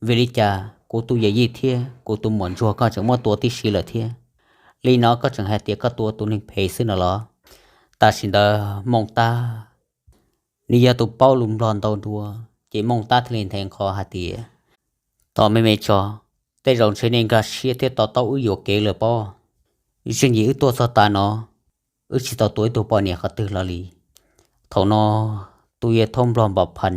Vim li cas kuv tus yawm yij thiab kuv tus muam ntsuag koj tseem muab tua tib si lawm thiab, li no koj tseem hais tias koj tua tus neeg phem xwb no los? Tam sim ntawd Mooj Tab nws yog tus paub lus Nplog ntau dua, ces Mooj Tab thiaj li nthe nqho hais tias, tos me me tso, tej zaum ntshe nej nkag siab thiab to taub wb yuam kev lawm pob. Zeej Yim wb tuaj txog tav no, wb tsis tau tua ib tug poj niam qhov twg los li. Thaum no tus yawg thoob Nplog Npom Phas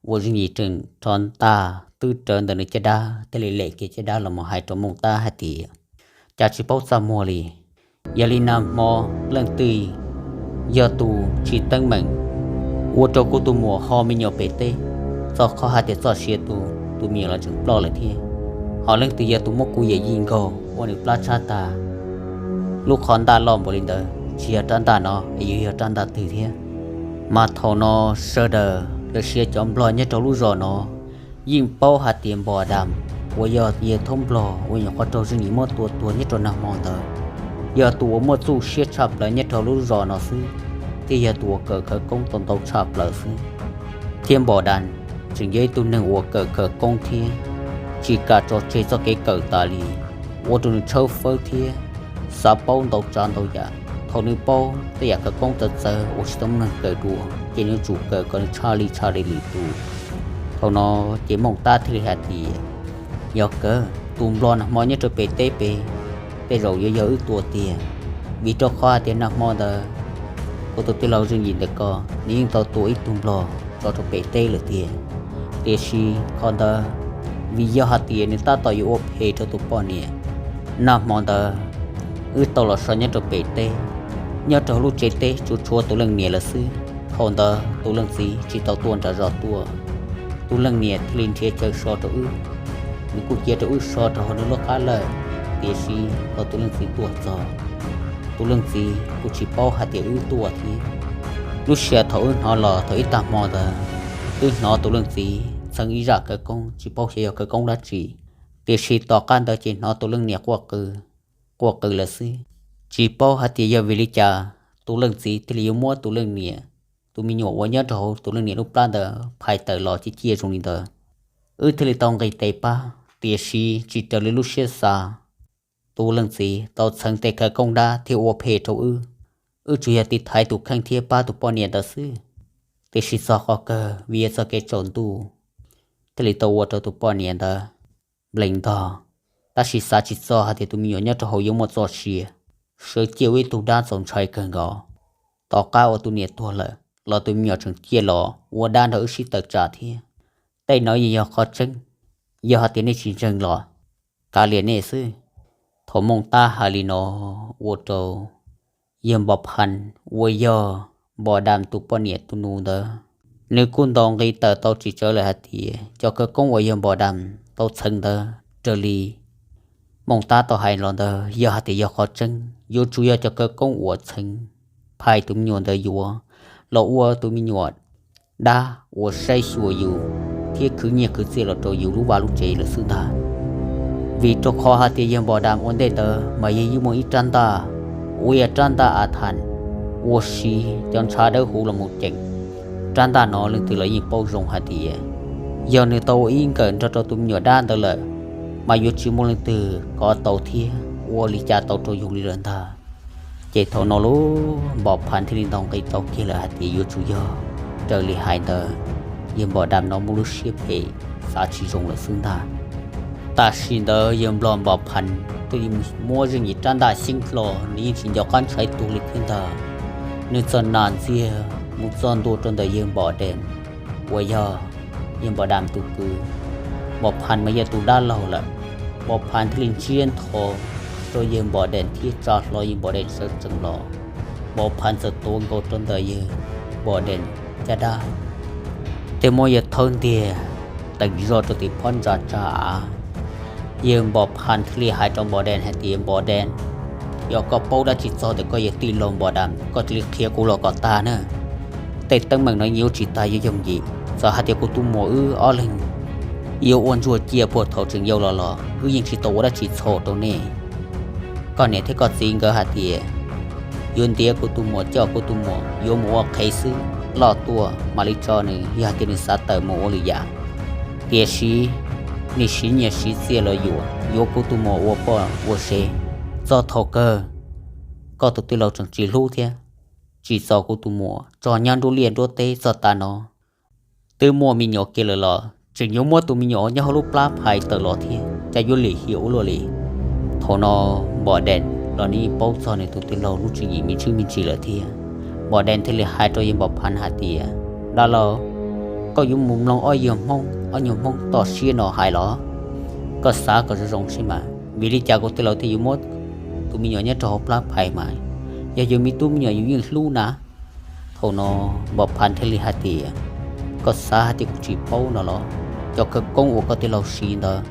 uas Zeej Yim tseem rho ntaj twb rawv ntawm nws caj dab thiaj li lem kiag caj dab los mus hais rau Mooj Tab hais tias, cas tsis paub txaj muag li. Yog li nag hmo leej twg yog tus tsis teeb meem ua rau kuv tus muam ho me nyuam pem teb, txog qhov hais tias txoj sia tu tus me nyuam los tseem ploj lawm thiab, ho leej twg yog tus muab kuv yawm yij nkaug ua nws plab tshab tag, lub qhov ntaj loj npaum li ntawd tsis yog rab ntaj no es yuav yog rab ntaj twg thiab? Mas thaum no sawv daws lawv sia cov Nplog nyob rau lub zos no yeej paub hais tias Npom Das uas yog yawg thoob Nplog uas nyuam qhuav raug Zeej Yim muab tua tuag nyob rau nag hmo ntawd, yog tus uas muaj txuj siab tshaj plaws nyob rau lub zos no xwb, thiab yog tus uas kawm khawv koob tau ntau tshaj plaws xwb. Thiab Npom Das tseem yog ib tug neeg uas kawm khawv koob thiab tsis kam tso tseg txoj kev kawm tas li, ua rau nws tshawb fawb thiab xav paub ntau tsav ntau yam. Thaum nws paub tej yam khawv koob txawv txawv uas tsis tau muaj neeg kawm dua, ces nws yuav tsum kawm kom nws tshaj li tshaj li lwm tus. Thaum no ces Mooj Tab thiaj li hais tias, yog kawg tus Nplog nag hmo nyob rau pem teb pem, tej zaum yuav yog wb tua tiag, vim rau qhov hais tias nag hmo ntawd kuv tus tij laug Zeej Yim ntawm ko nws yeej tau tua ib tug Nplog tso rau pem teb lawm tiag. Tiam sis qhov ntawd vim yog hais tias nws tab tom yuav ua phem rau tus poj niam. Nag hmo ntawd wb tau los so nyob rau pem teb, nyob rau hauv lub tsev teb tsuas tshuav tus leej niam lawm xwb. Thaum ntawd tus leej txiv tsis tau tuaj nram zos tuaj, tus leej niam thiaj li nrhiav chaw so rau wb. Nws kuj cia rau wb so rau hauv nws lub qab lawm, tiam sis thaum tus leej txiv tuaj txog, tus leej txiv kuj tsis paub hais tias wb tuaj thiab. Lub sij hawm thaum wb hnov los thaum ib tag hmo ntawd, wb hnov tus leej txiv txheev ib zaj khawv koob tsis paub xyov yog khawv koob dab tsi, tiam sis tom qab ntawd ces hnov tus leej niam quaj qw, quaj qw lawm xwb. Tsis paub hais tias yog vim li cas tus leej txiv thiaj li yuav muab tus leej niam, tus me nyuam uas nyob rau hauv tus leej niam lub plab ntawd phais tawm los ciaj ciaj zoo li ntawd. Wb thiaj li tau nqis tes pab, tiam sis tsis raws li lub siab xav, tus leej txiv tau txheev tej khawv koob dab thiab ua phem rau wb. Wb tsuas yog tiv thaiv tus kheej thiab pab tus poj niam ntawd xwb, tiam sis txog qhov kawg vim yog txoj kev tsaus ntuj thiaj li tau ua rau tus poj niam ntawd nplees ntog. Tab sis xav tsis txog hais tias tus me nyuam nyob rau hauv yuav muaj txoj sia, sawv ciaj ua ib tug dab txaus ntshai kawg nkaus. Tom qab uas tus niam tuag lawm los tus me nyuam tseem ciaj los ua dab nrog wb sib tawm tsam thiab. Tej no yeej yog qhov tseeb, yog hais tias nej tsis ntseeg los kav liam nej xwb. Thaum Mooj Tab hais li no ua rau yawg Npom Phas uas yog Npom Das tus poj niam tus nus ntawd, nws kuj ntaus nqi tawm tau tsis tsawg lawm hais tias cov khawv koob uas yawg Npom Das tau txheev ntawd raws li Mooj Tab tau hais los ntawd yog hais tias yog qhov tseeb, yuav tsum yog cov khawv koob uas txheev phais tus me nyuam ntawd yuav los ua tus me nyuam dab uas saib xyuas yus thiab khwv nyiaj khwv txiaj los rau yus lub vaj lub tsev lawm xwb ntag. Vim rau qhov hais tias yawg Npom Das ua ntej ntawd mas yawg yeej muaj ib rab ntaj uas yog rab ntaj a thas ua si cov ntshav dawb huv los mus ceem. Rab ntaj no leej twg los yeej paub zoo hais tias yog nws tau ua ib nkawm nrog rau tus me nyuam dab ntawd lawm, mas yuav tsis muaj leej twg kov tau thiab ua li cas tau rau yus li lawm ntag. Ces thaum no lub Npom Phas thiaj li ntaus nqi tau kiag lawm hais tias yuav tsum yog raws li hais ntawd, yawg Npom Das no muaj lub siab phem xav tsis zoo lawm xwb ntag. Tam sim ntawd yawg Nplog Npom Phas twb muab Zeej Yim rab ntaj xyeeb hlo, nws yeej tsis nco qab ntshai tus li thiab ntag. Nws txawm nam ntxiag mus txog ntua rau ntawm yawg Npom Dees uas yog yawg Npom Dam tus kwv. Npom Phas mas yog tus dab laug lawm. Npom Phas thiaj li ntsiab ntho rau yawg Npom Dees thiab tsa hlo yawg Npom Dees sawv tsees los. Npom Phas txawm tuav nkaus rau ntawm yawg Npom Dees caj dab, thiab muab yawg thawb ntiag teem zog rau tim phab ntsa tsa av. Yawg Npom Phas thiaj li hais rau Npom Dees hais tias, Npom Dees, yog koj paub dab tsi txog ntawm koj yawg tij laug Npom Dam, koj cia li qhia kuv los kom tag na. Tej teeb meem no yuav tsis tag yuav yooj yim. Txawm hais tias kuv tus muam wb ob leeg yuav ua ntsuag cia puag thaum tseem yau los los wb yeej tsis tau ua dab tsi txhaum rau nej. Koj niam thiab koj txiv nkawd hais tias yuav ntiav kuv tus muam, coj kuv tus muam yuav mus ua qhev xwb, loj tuaj mam li tso nws, yog hais tias nws xav tawm mus ua lwm yam. Tiam sis nws siv nyiaj siv txiaj los yuav, yuav kuv tus muam ua poj ua sev. Txog thaum kawg koj tus tij laug tseem tsis hlub thiab tsis txo kuv tus muam tso nyob nruab liaj nruab teb txog tav no. Twb muaj me nyuam kiag lawm los tseem yuav muab tus me nyuam nyob hauv lub plab phais tawm los thiab, cas yuav lim hiam ua luaj li. Thaum no Npom Dees los nws paub txog nws tus tij laug lub tswv yim me ntsis me ntsis lawm thiab. Npom Dees thiaj li hais rau yawg Npom Phas hais tias, Dab laug, koj yuav mus mloog ob yawg Hmoob, ob nyuag Hmoob toj siab no hais los? Koj xav kom zoo zoo saib mas, vim li cas kuv tij laug thiaj yuav muab tus me nyuam nyob rau hauv plab phais mas, yog yus me tub me nyuam yus yeej hlub na. Thaum no Npom Phas thiaj li hais tias, Koj xav hais tias kuv tsis paub no los? Cov khawv koob uas koj tij laug siv ntawd,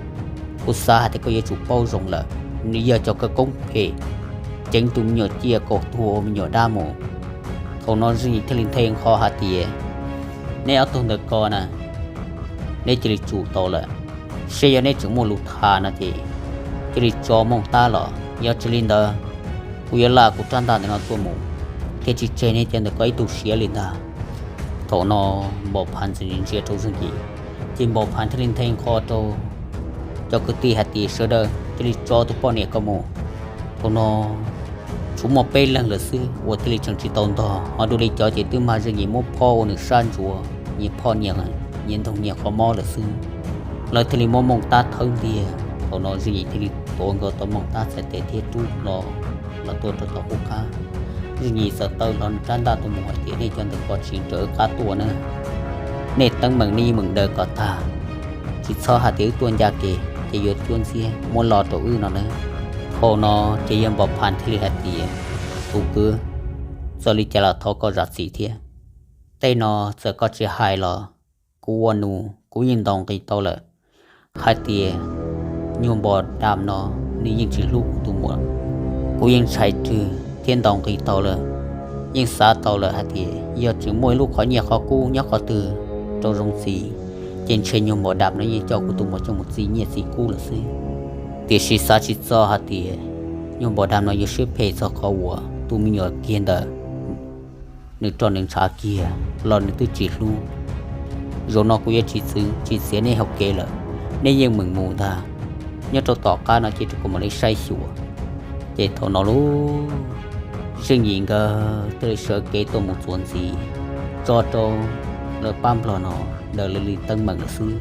kuv xav hais tias koj yuav tsum paub zoo lawm. Nws yog cov khawv koob phem, ceev tus me nyuam ciaj kom tuag ua me nyuam dab mus. Thaum no Zeej Yim thiaj li nthe nqho hais tias, Neb ob tug ntawm ko na, neb cia li tsum tau lawm, seb yog neb tseem muaj lus tham no ces cia li tso moo tab los, yog tsis li ntawd kuv yuav laj kuv rab ntaj ntawm no tuaj mus, thiaj tsis tseg neb cov ntawm ko ib tug siav li ntag. Thaum no Npom Phas ntxim ntsia rau Zeej Yim, ces Npom Phas thiaj li nthe nqho rau cov kwv tij hais tias, Sawv daws cia li tso tus poj niam ko mus. Thaum no tshuav muaj peb leeg lawm xwb uas thiaj li tseem tsis tau ntog, ho dua li cov ces twb mag Zeej Yim muab phob ua nws sab ntsuav, nyias phob nyias, nyias ntoog nyias qhov mob lawm xwb. Lawv thiaj li muab moo tab thawb ntiag. Thaum no Zeej Yim thiaj li tuav nkaus tau moo tab txhais tes thiab rub hlo los tuaj rau tom qub qab. Zeej Yim txawm taw hlo nws rab ntaj tuaj mus hais tias, Nej cov ntawm ko tsis raws wb qab tuaj na, nej teeb meem nej yeej meem daws kom tag, tsis txhob hais tias wb tuaj ncaj kev ces yuav cuab ntxiab muab lo rau wb no na. Thaum no ces yawg Npom Phas thiaj li hais tias, Tus kwv, txawm li cas los thov koj zam txim thiab. Tej no txawm koj tsis hais los kuv ua nus kuv yeej ntaus nqi tau lawm hais tias nyuag Npom Dam no nws yeej tsis hlub kuv tus muam. Kuv yeej ntshai rwg thiab ntaus nqi tau lawm, yeej xav tau lawm hais tias yog tseem muaj ib lub qhov nyiaj qhov kub nyob qhov twg rau zoo txiv, ces ntshe nyuag Npom Dam no yeej coj kuv tus muam coj mus txi nyiaj txi kub lawm xwb. Tiam sis xav tsis txog hais tias nyuag Npom Dam no yuav siab phem txog qhov uas tus me nyuam kiag ntawd nws rau nws ntshav kiag los nws twb tsis hlub. Zaum no kuv yuav tsis txwv tsis txiav nej hauv kev lawm, nej yeej meem mus ntag. Nyob rau tom qab no ces rau kuv mam li saib xyuas. Ces thaum no lub Zeej Yim nkawd thiaj li sawv kev tuaj mus txuas ntxiv tso rau lawv pab nplog no ntawm lawv li teeb meem lawm xwb.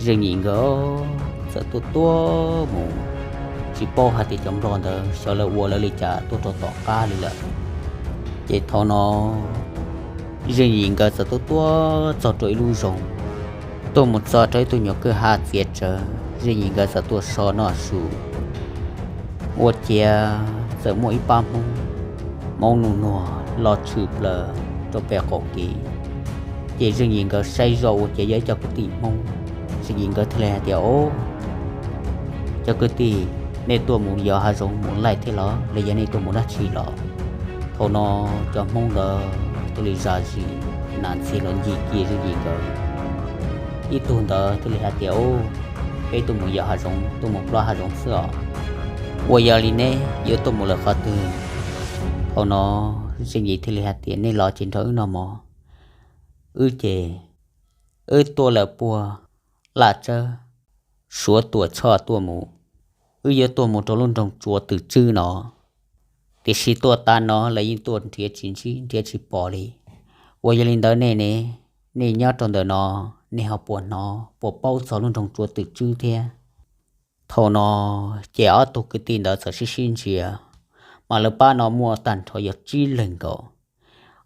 Zeej Yim nkawd txawm tuaj tuaj mus, tsis paub hais tias cov nplog ntawd xyov lawv ua lawv li cas tuaj rau tom qab li lawm. Ces thaum no Zeej Yim nkawd txawm tuaj tuaj txog rau ib lub zos, tuaj mus txog rau ib tug nyuam kwj ha txiav tsawv. Zeej Yim nkawd txawm tuaj so noj su, ua ciav txawm muaj ib pab Hmoob, Hmoob nus nuag los tshwm plaws rau pem qaum kev. Ces Zeej Yim nkawd saib zoj ua ciav yog ib co kwv tij Hmoob. Zeej Yim nkawd thiaj li hais tias, Au, cov kwv tij, nej tuaj mus yos hav zoov mus laij thiab los los yog nej tuaj mus dab tsi los? Thaum no cov Hmoob ntawd thiaj li zam zis nas ntxig los ncig cia Zeej Yim nkawd. Ib tug ntawd thiaj li hais tias, Au, peb tuaj mus yos hav zoov, tuaj mus plob hav zoov xwb os. Ua yog li neb yuav tuaj mus lawm qhov twg? Thaum no Zeej Yim thiaj li hais tias, Nej los ces nrog wb noj mov. Wb ces wb tuaj lawm puag Laj Tsawb, Suav Tuam Tshoj tuaj mus. Wb yuav tuaj mus rau lub nroog Tsua Twm Tswb no, tiam sis tuaj tav no lawv yeej tuaj nrhiav tsis ntsib nrhiav tsis pom li. Ua yog li ntawd nej ne, nej nyob rau ntawm no, nej ho puas hnov puas paub txog lub nroog Tsua Twm Tswb thiab? Thaum no ces ob tug kwv tij ntawd txawm sib sib ntsia, mas lawv pab no muaj tag nrho yog tsib leeg nkaus.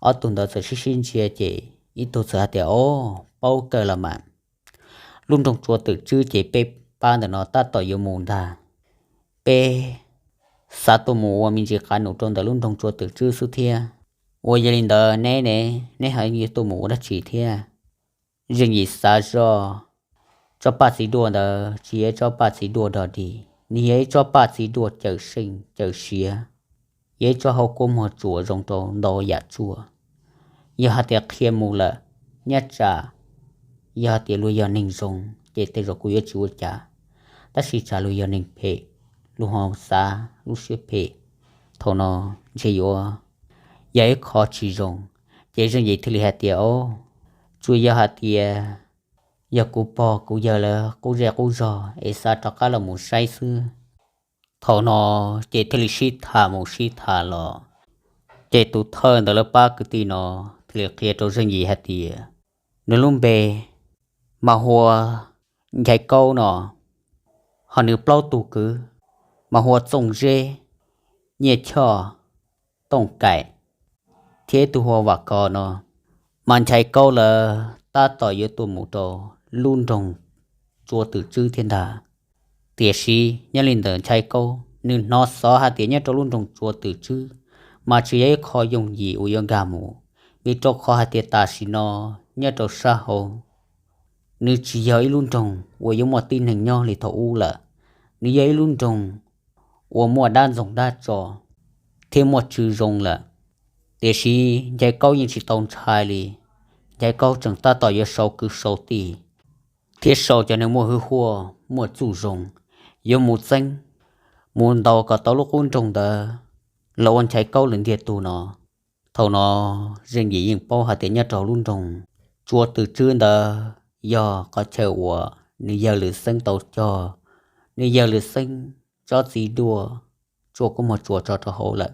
Ob tug ntawd txawm sib sib ntsia ces ib tug txawm hais tias, Au, paub kawg los mas. Lub nroog Tsua Twm Tswb ces peb pab ntawm no tab tom yuav mus ntag. Peb xav tuaj mus ua me ntsis qav num rau ntawm lub nroog Tsua Twm Tswb xwb thiab. Ua yog li ntawd neb ne, neb ho yuav tuaj mus ua dab tsi thiab? Zeej Yim xav zoj, tsob paj txiv duaj ntawd tsis yog ib tsob paj txiv duaj dog dig, nws yog ib tsob paj txiv duaj cawm seej cawm siav, yog ib tsob hauv kua muag tsuas zoo rau ntau yam tsuaj. Yog hais tias qhia mus lawm, nyob tsam yog hais tias luag yog neeg zoo ces tej zaum kuj yuav tsis ua cas, tab sis tsam luag yog neeg phem, luag ho xav lub siab phem, thaum no ntshe yuav yog ib qho tsis zoo. Ces Zeej Yim thiaj li hais tias, Au, tsuas yog hais tias yog kuv pog kuv yawg lawv qub zej qub zog es xav rov qab los mus saib xwb. Thaum no ces thiaj li sib tham mus sib tham los, ces tus thawj ntawm lawv pab kwv tij no thiaj li qhia rau Zeej Yim hais tias, nws lub npe mas hu ua Nchaiv Kaub no, ho nws plaub tug kwv mas hu ua Txooj Zeb, Nyiaj Choj, Tooj Kaim, thiab ib tug hu ua Vam Kos no. Mas Nchaiv Kaub lawv tab tom yuav tuaj mus rau lub nroog Tsua Twm Tswb thiab ntag. Tiam sis nyob li ntawm Nchaiv Kaub, nws hnov xov hais tias nyob rau lub nroog Tsua Twm Tswb mas tsis yog ib qho yooj yim uas yuav nkag mus, vim rau qhov hais tias tam sim no nyob rau sab hauv, nws tsis yog ib lub nroog uas yuav muaj tib neeg nyob li thaum ub lawm. Nws yog ib lub nroog uas muaj dab ntxoog dab tso thiab muaj tswv zoo lawm. Tiam sis Nchaiv Kaub yeej tsis tau ntshai li. Nchaiv Kaub tseem tab tom yuav sau kwv sau tij thiab sau cov neeg muaj hwj huaj muaj txuj zoo yuav mus txeeb, mus ntaus kom tau lub qub nroog ntawd los ua Nchaiv Kaub lawv ntiag tug no. Thaum no Zeej Yim yeej paub hais tias nyob rau lub nroog Tsua Twm Tswb ntawd yog qhov chaw uas nws yawg Lwm Xeeb tau cog nws yawg Lwm Xeeb tsob txiv duaj tsuaj kub muag tsuas tso rau hauv lawm.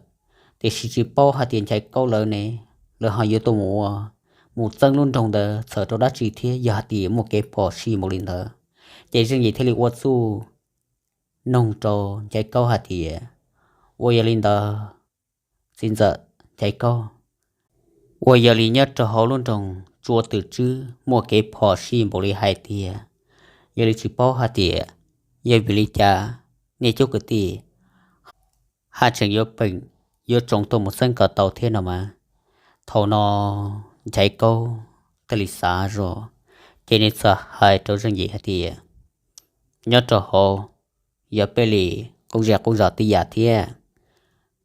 Tiam sis tsis paub hais tias Nchaiv Kaub lawv ne, lawv ho yuav tuaj mus ua, mus txeeb lub nroog ntawd txhawm rau dab tsi thiab, yog hais tias muaj kev phom sij npaum li ntawd, ces Zeej Yim thiaj li ua txuj noog rau Nchaiv Kaub hais tias, ua yog li ntawd, txiv ntxawm Nchaiv Kaub, ua yog li nyob rau hauv lub nroog Tsua Twm Tswb muaj kev phom sij npaum li hais tias, yog li tsis paub hais tias yog vim li cas nej cov kwv tij haj tseem yuav peem yuav tsoom tuaj mus txeeb kom tau thiab no mas. Thaum no Nchaiv Kaub thiaj li xav zoj, ces nws txawm hais rau Zeej Yim hais tias, nyob rau hauv yog peb li qub zej qub zos tib yam thiab.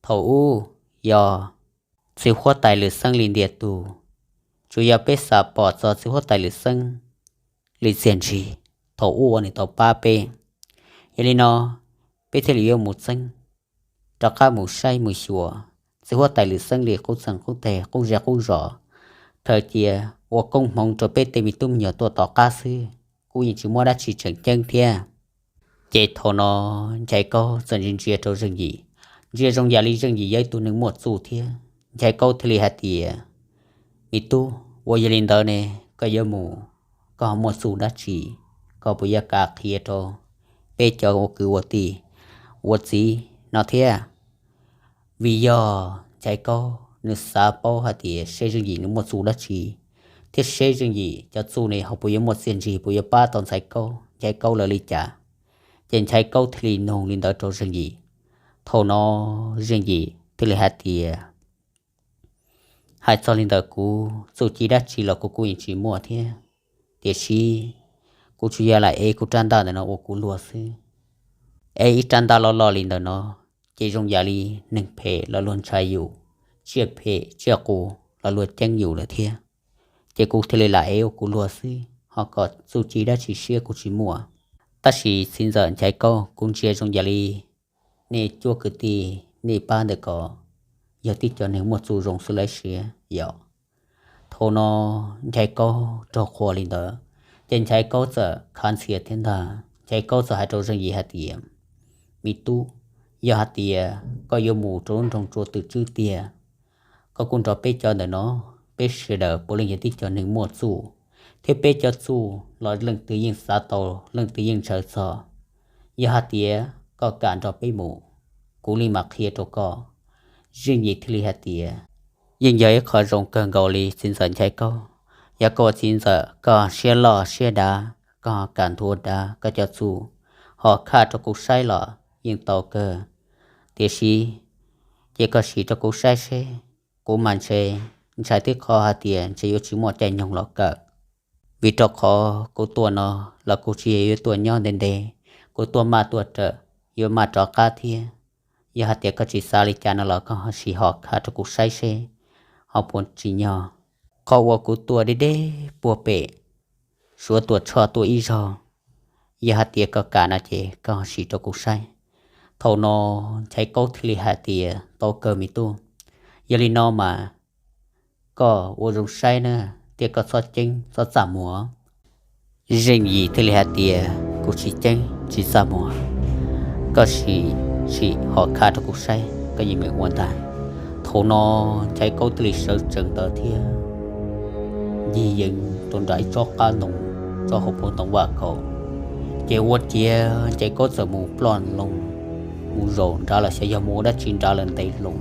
Thaum ub yog txiv huab tais Lwm Xeeb li ntiag tug, tsuas yog peb xav pom txog txiv huab tais Lwm Xeeb li txiaj ntsig thaum ub uas nws tau pab peb. Yog li no peb thiaj li yuav mus txeeb, rov qab mus saib mus xyuas txiv huab tais Lwm Xeeb li qub txeeg qub teg qub zej qub zos, khaws cia ua koob hmoov rau peb tej me tub me nyuam tuaj tom qab xwb, kuj yeej tsis muaj dab tsi tseem ceeb thiab. Ces thaum no Nchaiv Kaub txawm ntsia ntsia rau Zeej Yim, ntsia zoo yam li Zeej Yim yog ib tug neeg muaj txuj thiab. Nchaiv Kaub thiaj li hais tias, me tub, ua yog li ntawd ne, koj yuav mus, koj ho muaj txuj dab tsi, koj puas yuav kam qhia rau peb cov ua kwv ua tij ua txiv no thiab? Vim yog Nchaiv Kaub nws xav paub hais tias seb Zeej Yim nws muaj txuj dab tsi, thiab seb Zeej Yim cov txuj ne ho puas yuav muaj txiaj ntsig puas yuav pab tau Nchaiv Kaub, Nchaiv Kaub lawv li cas. Ces Nchaiv Kaub thiaj li nug li ntawd rau Zeej Yim. Thaum no Zeej Yim thiaj li hais tias, hais txog li ntawd kuv txuj ci dab tsi los kuv kuj yeej tsis muaj thiab, tiam sis kuv tsuas yog lam ev kuv rab ntaj ntawm no ua kuv luag xwb. Ev ib rab ntaj loj loj li ntawm no, ces zoo yam li neeg phem los luag ntshai yus, tsiaj phem tsiaj qus los luag ceeb yus lawm thiab. Ces kuv thiaj li lam ev ua kuv luag xwb, ho kom txuj ci dab tsi siab kuv tsis muaj. Tab sis txiv ntxawm Nchaiv Kaub, kuv ntsia zoo yam li nej cuab kwv tij nej pab ntawm ko yog tib co neeg muaj txuj zoo xwb lauj siab yom. Thaum no Nchaiv Kaub raug qhuas li ntawd, ces Nchaiv Kaub txawm khav ntxhias thiab ntag. Nchaiv Kaub txawm hais rau Zeej Yim hais tias, me tub, yog hais tias koj yuav mus rau lub nroog Tsua Twm Tswb tiag, koj kuj nrog peb cov ntawm no, peb sawv daws puav leej yog tib co neeg muaj txuj, thiab peb cov txuj los leej twg yeej xav tau, leej twg yeej ntshaw txog. Yog hais tias koj kam nrog peb mus, kuv li mam qhia rau koj. Zeej Yim thiaj li hais tias, yeej yog ib qho zoo kawg nkaus li txiv ntxawm Nchaiv Kaub. Yog koj ua txiv ntxawm koj siab loj siab dav, koj kam nthuav dav koj cov txuj ho khaj rau kuv saib los yeej tau kawg. Tiam sis ces koj sim rau kuv saib seb, kuv mas ntshe ntshai tib qho hais tias ntshe yuav tsis muaj caij nyoog los kawm. Vim rau qhov kuv tuaj no los kuv tsis yog yuav tuaj nyob ntev ntev, kuv tuaj maj tuaj rawm, yuav maj rov qab thiab. Yog hais tias koj tsis xav li cas no los koj ho sim ho khaj rau kuv saib seb ho puas tsim nyog. Qhov uas kuv tuaj deb deb puag pem Suav tuam tshoj tuaj ib zaug, yog hais tias koj kam no ces koj ho sim rau kuv saib. Thaum no Nchaiv Kaub thiaj li hais tias, tau kawg me tub, yog li no mas koj ua zoo saib na, thiab koj txhob ceeb txhob txaj muag. Zeej Yim thiaj li hais tias, kuv tsis ceeb tsis txaj muag, koj sim sim ho khaj rau kuv saib koj yeej meem ua ntag. Thaum no Nchaiv Kaub thiaj li sawv tsees ntawd thiab ncig yees rau nram ib tsob qab ntoo, tsob hauv paus ntoo Vam Kaus. Ces ua ciav Nchaiv Kaub txawm mus ploj loo mus zaum nrad lawm, xyov yog mus ua dab tsi nrad lawm ntev loo,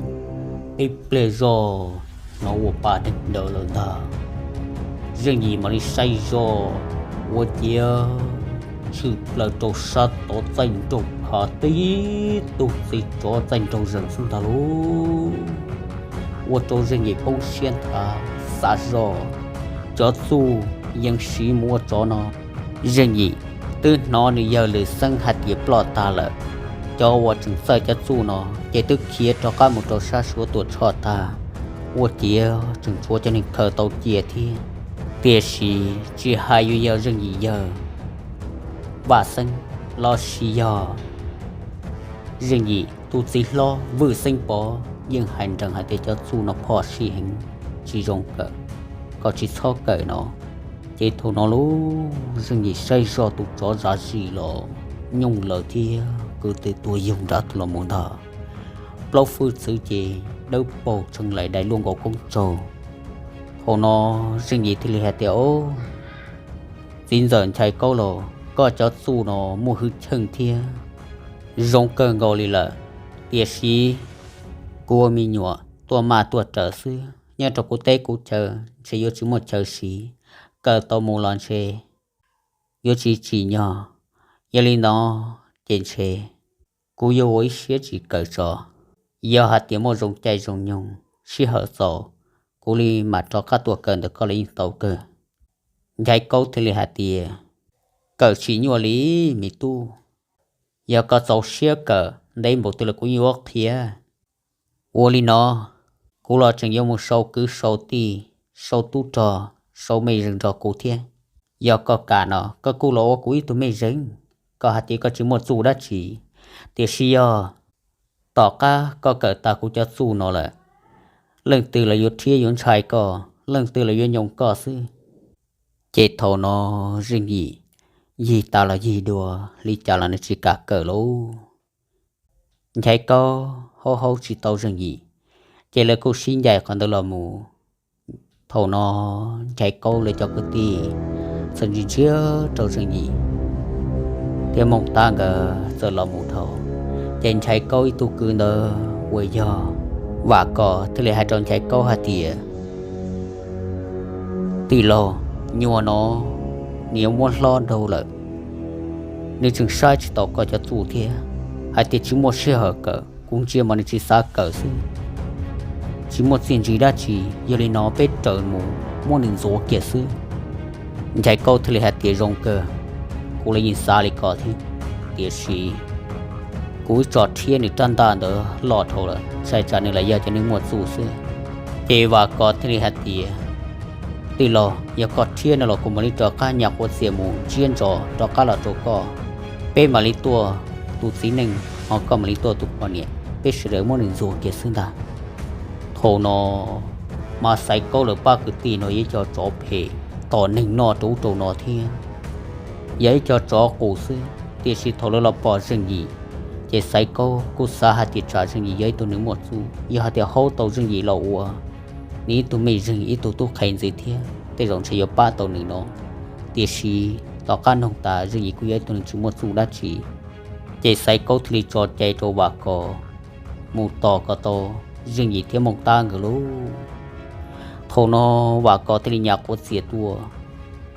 tib pliag zoj hnov ua pa deeg ntawd lawm ntag. Zeej Yim mam li saib zoj, ua ciav tshwm plaws rau sab tod txaij nraug khav tib tug txiv tsov txaij nraug zees xwb ntag lauj. Ua rau Zeej Yim poob siab nthav, xav zoj, cov txuj yeej siv mus ua tsov no. Zeej Yim twb hnov nws yawg Lwm Xeeb hais tias ploj tag lawm, cov uas tseem txawj cov txuj no ces twb khiav rov qab mus rau sab Suav tuam tshoj tag, ua ciav tseem tshuav cov neeg khaws tau cia thiab. Tiam sis tsis hais yuav yog Zeej Yim yawg Vaj Xeeb los sis yog Zeej Yim tus txiv hlob Vwj Xeeb Pov yeej hais nrees hais tias cov txuj no phom sij heev, tsis zoo kawm, kom tsis txhob kawm no. Ces thaum no lauj, Zeej Yim saib zoj tus tsov zav zis los nyooj lawm thiab kwv tw tuag yug nrad tuaj los mus ntag. Plaub hwj txwv ces dawb paug tshee lais dais luaj nkaus koob tsaug. Thaum no Zeej Yim thiaj li hais tias, o, txiv ntxawm Nchaiv Kaub los, koj cov txuj no muaj hwj chim thiab zoo kawg nkaus li lawm, tiam sis kuv ua me nyuam tuaj maj tuaj rawm xwb, nyob rau kuv teb kuv chaw ntshe yuav tsis muaj chaw siv, kawm tau mus los ntshe yuav tsis tsim nyog. Yog li no ces ntshe kuv yuav ua ib siab tsis kawm tso. Yog hais tias muaj zoo caij zoo nyoog sij hawm txaus, kuv li mam rov qab tuaj kawm ntawm koj los yeej tau kawg. Nchaiv Kaub thiaj li hais tias, kawm tsis nyuaj li me tub, yog koj txaus siab kawm ntev npaum twg los kuv yeej yuav qhia. Ua li no, kuv los tseem yuav mus sau kwv sau tij, sau tub rog, sau mej zeej nrog kuv thiab. Yog koj kam no koj kuj los ua kuv ib tug mej zeej. Koj hais tias koj tsis muaj txuj dab tsi, tiam sis yog tom qab koj kawm tag kuv cov txuj no lawm, leej twg los yuav rhiab yuav ntshai koj, leej twg los yuav nyoo koj xwb. Ces thaum no Zeej Yim yig tas los yig dua, li cas los nws tsis kam kawm lauj. Nchaiv Kaub haub haub tsis tau Zeej Yim, ces lawv kuj sib ncaim qhov ntawd los mus. Thaum no Nchaiv Kaub lawv cov kwv tij txawm ntsia ntsia rau Zeej Yim, thiab Mooj Tab nkawd txawm los mus dhau. Ces Nchaiv Kaub ib tug kwv ntawd uas yog Vam Kos thiaj li hais rau Nchaiv Kaub hais tias, tij laug, nyuam no nws yuav muab hlob dhau lawm, nws tseem saib tsis taus koj cov txuj thiab, hais tias tsis muaj sij hawm kawm, kuv ntsia mas nws tsis xav kawm xwb, tsis muaj txiaj ntsig dab tsi. Yog li no peb raws mus muab nws ntxuav kiag xwb. Nchaiv Kaub thiaj li hais tias, zoo kawg, kuv los yeej xav li ko thiab, tiam sis kuv ib tso rhiab nws rab ntaj ntawd loj dhau lawm, ntshai tsam nws los yog cov neeg muaj txuj xwb. Ces Vam Kos thiaj li hais tias, tij laug, yog koj rhiab no los kuv mam li rov qab nyas quav txias mus ntsiab ntsos rov qab los rau koj. Peb mam li tuaj tus txiv neej, ho koj mam li tuaj tus poj niam, peb sawv daws muab nws ntxuav kiag xwb ntag. Thaum no mas Xaiv Kaub lawv pab kwv tij no yog ib co tsov phem tom neeg noj rau ub rau no thiab, yog ib co tsov qus xwb. Tiam sis thaum lawv los pom Zeej Yim, ces Xaiv Kaub kuj xav hais tias tsam Zeej Yim yog ib tug neeg muaj txuj, yog hais tias haub tau Zeej Yim los ua nws ib tug mej zeej ib tug tub qhe ntxiv thiab, tej zaum ntshe yuav pab tau nws no. Tiam sis tom qab noog tas Zeej Yim kuj yog ib tug neeg tsis muaj txuj dab tsi, Ces Xaiv Kaub thiaj li tso cai rau Vam Kos mus tos kom tau Zeej Yim thiab Mooj Tab nkawd lauj. Thaum no Vam Kos thiaj li nyas quav txias tuaj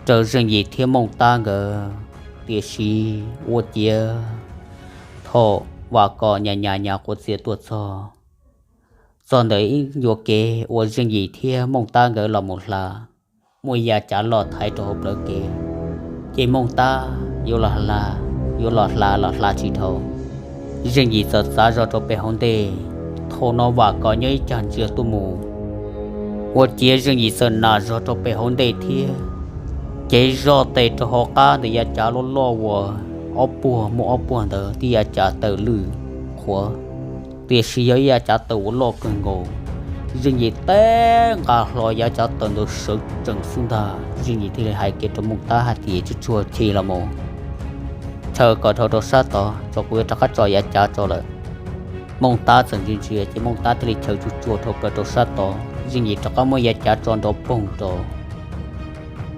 raws Zeej Yim thiab Mooj Tab nkawd. Tiam sis ua ciav thaum Vam Kos nyas nyas nyas quav txias tuaj txog, txog ntawm ib ncua kev uas Zeej Yim thiab Mooj Tab nkawd los mus hla, muaj yav cav loj thaiv rau hauv plawv kev, ces Mooj Tab yuav los hla, yuav los hla los hla tsis dhau. Zeej Yim txawm txav zog rau pem hauv ntej. Thaum no Vam Kos nyob ib cag ntsia tuaj mus, ua ciav Zeej Yim txawm nas zog rau pem hauv ntej thiab. Ces zoj tes rau hauv qab ntawm yav cav loj loj uas ob puag muaj ob puag ntawd tib yav cav tawm lwj qhuav, tiam sis yog ib yav cav tawm uas loj kawg nkaus. Zeej Yim teb nqa hlo yav cav tawm ntawd sawv tsees xwb ntag, Zeej Yim thiaj li hais kiag rau Mooj Tab hais tias, Tsuag tsuag chim los mus, chaws kom dhau rau sab tod tso, kuv yuav rov qab tso yav cav tso lawm. Mooj Tab txawm ntsia ntsia ces Mooj Tab thiaj li chaws tsuag tsuag dhau plaws rau sab tod, Zeej Yim rov qab muab yav cav tso nrov poog rau.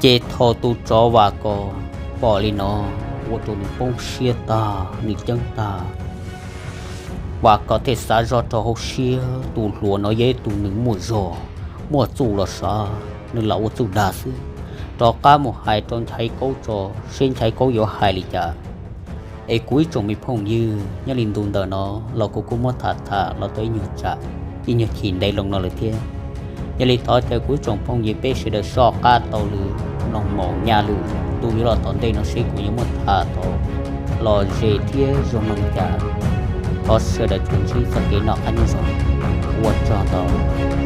Ces thaum tus tsov Vam Kos pom li no, ua rau nws poob siab tag, nws ceeb tag. Vam Kos thiaj xav zog rau hauv siab, tus hluas no yog ib tug neeg muaj zog, muaj txuj los sav, nws lam ua txuj dag xwb. Rov qab mus hais rau Nchaiv Kaub tso, seb Nchaiv Kaub yuav hais li cas. Es kuv ib tsoom me phooj ywg, nyob li ntu ntawm no los kuv kuj muab tham tham los tau ib nyuag tsam, ib nyuag chim ntev loo no lawm thiab. Yog li thov caw kuv ib tsoom phooj ywg peb sawv daws soj qab taug lw mloog mus nyaj lwm ntu yuav los tom ntej no seb kuv yuav muab tham tau los ze thiab zoo mloog li cas. Thov sawv daws tsuas ntsib txoj kev noj qab nyob zoo, ua tsaug ntau.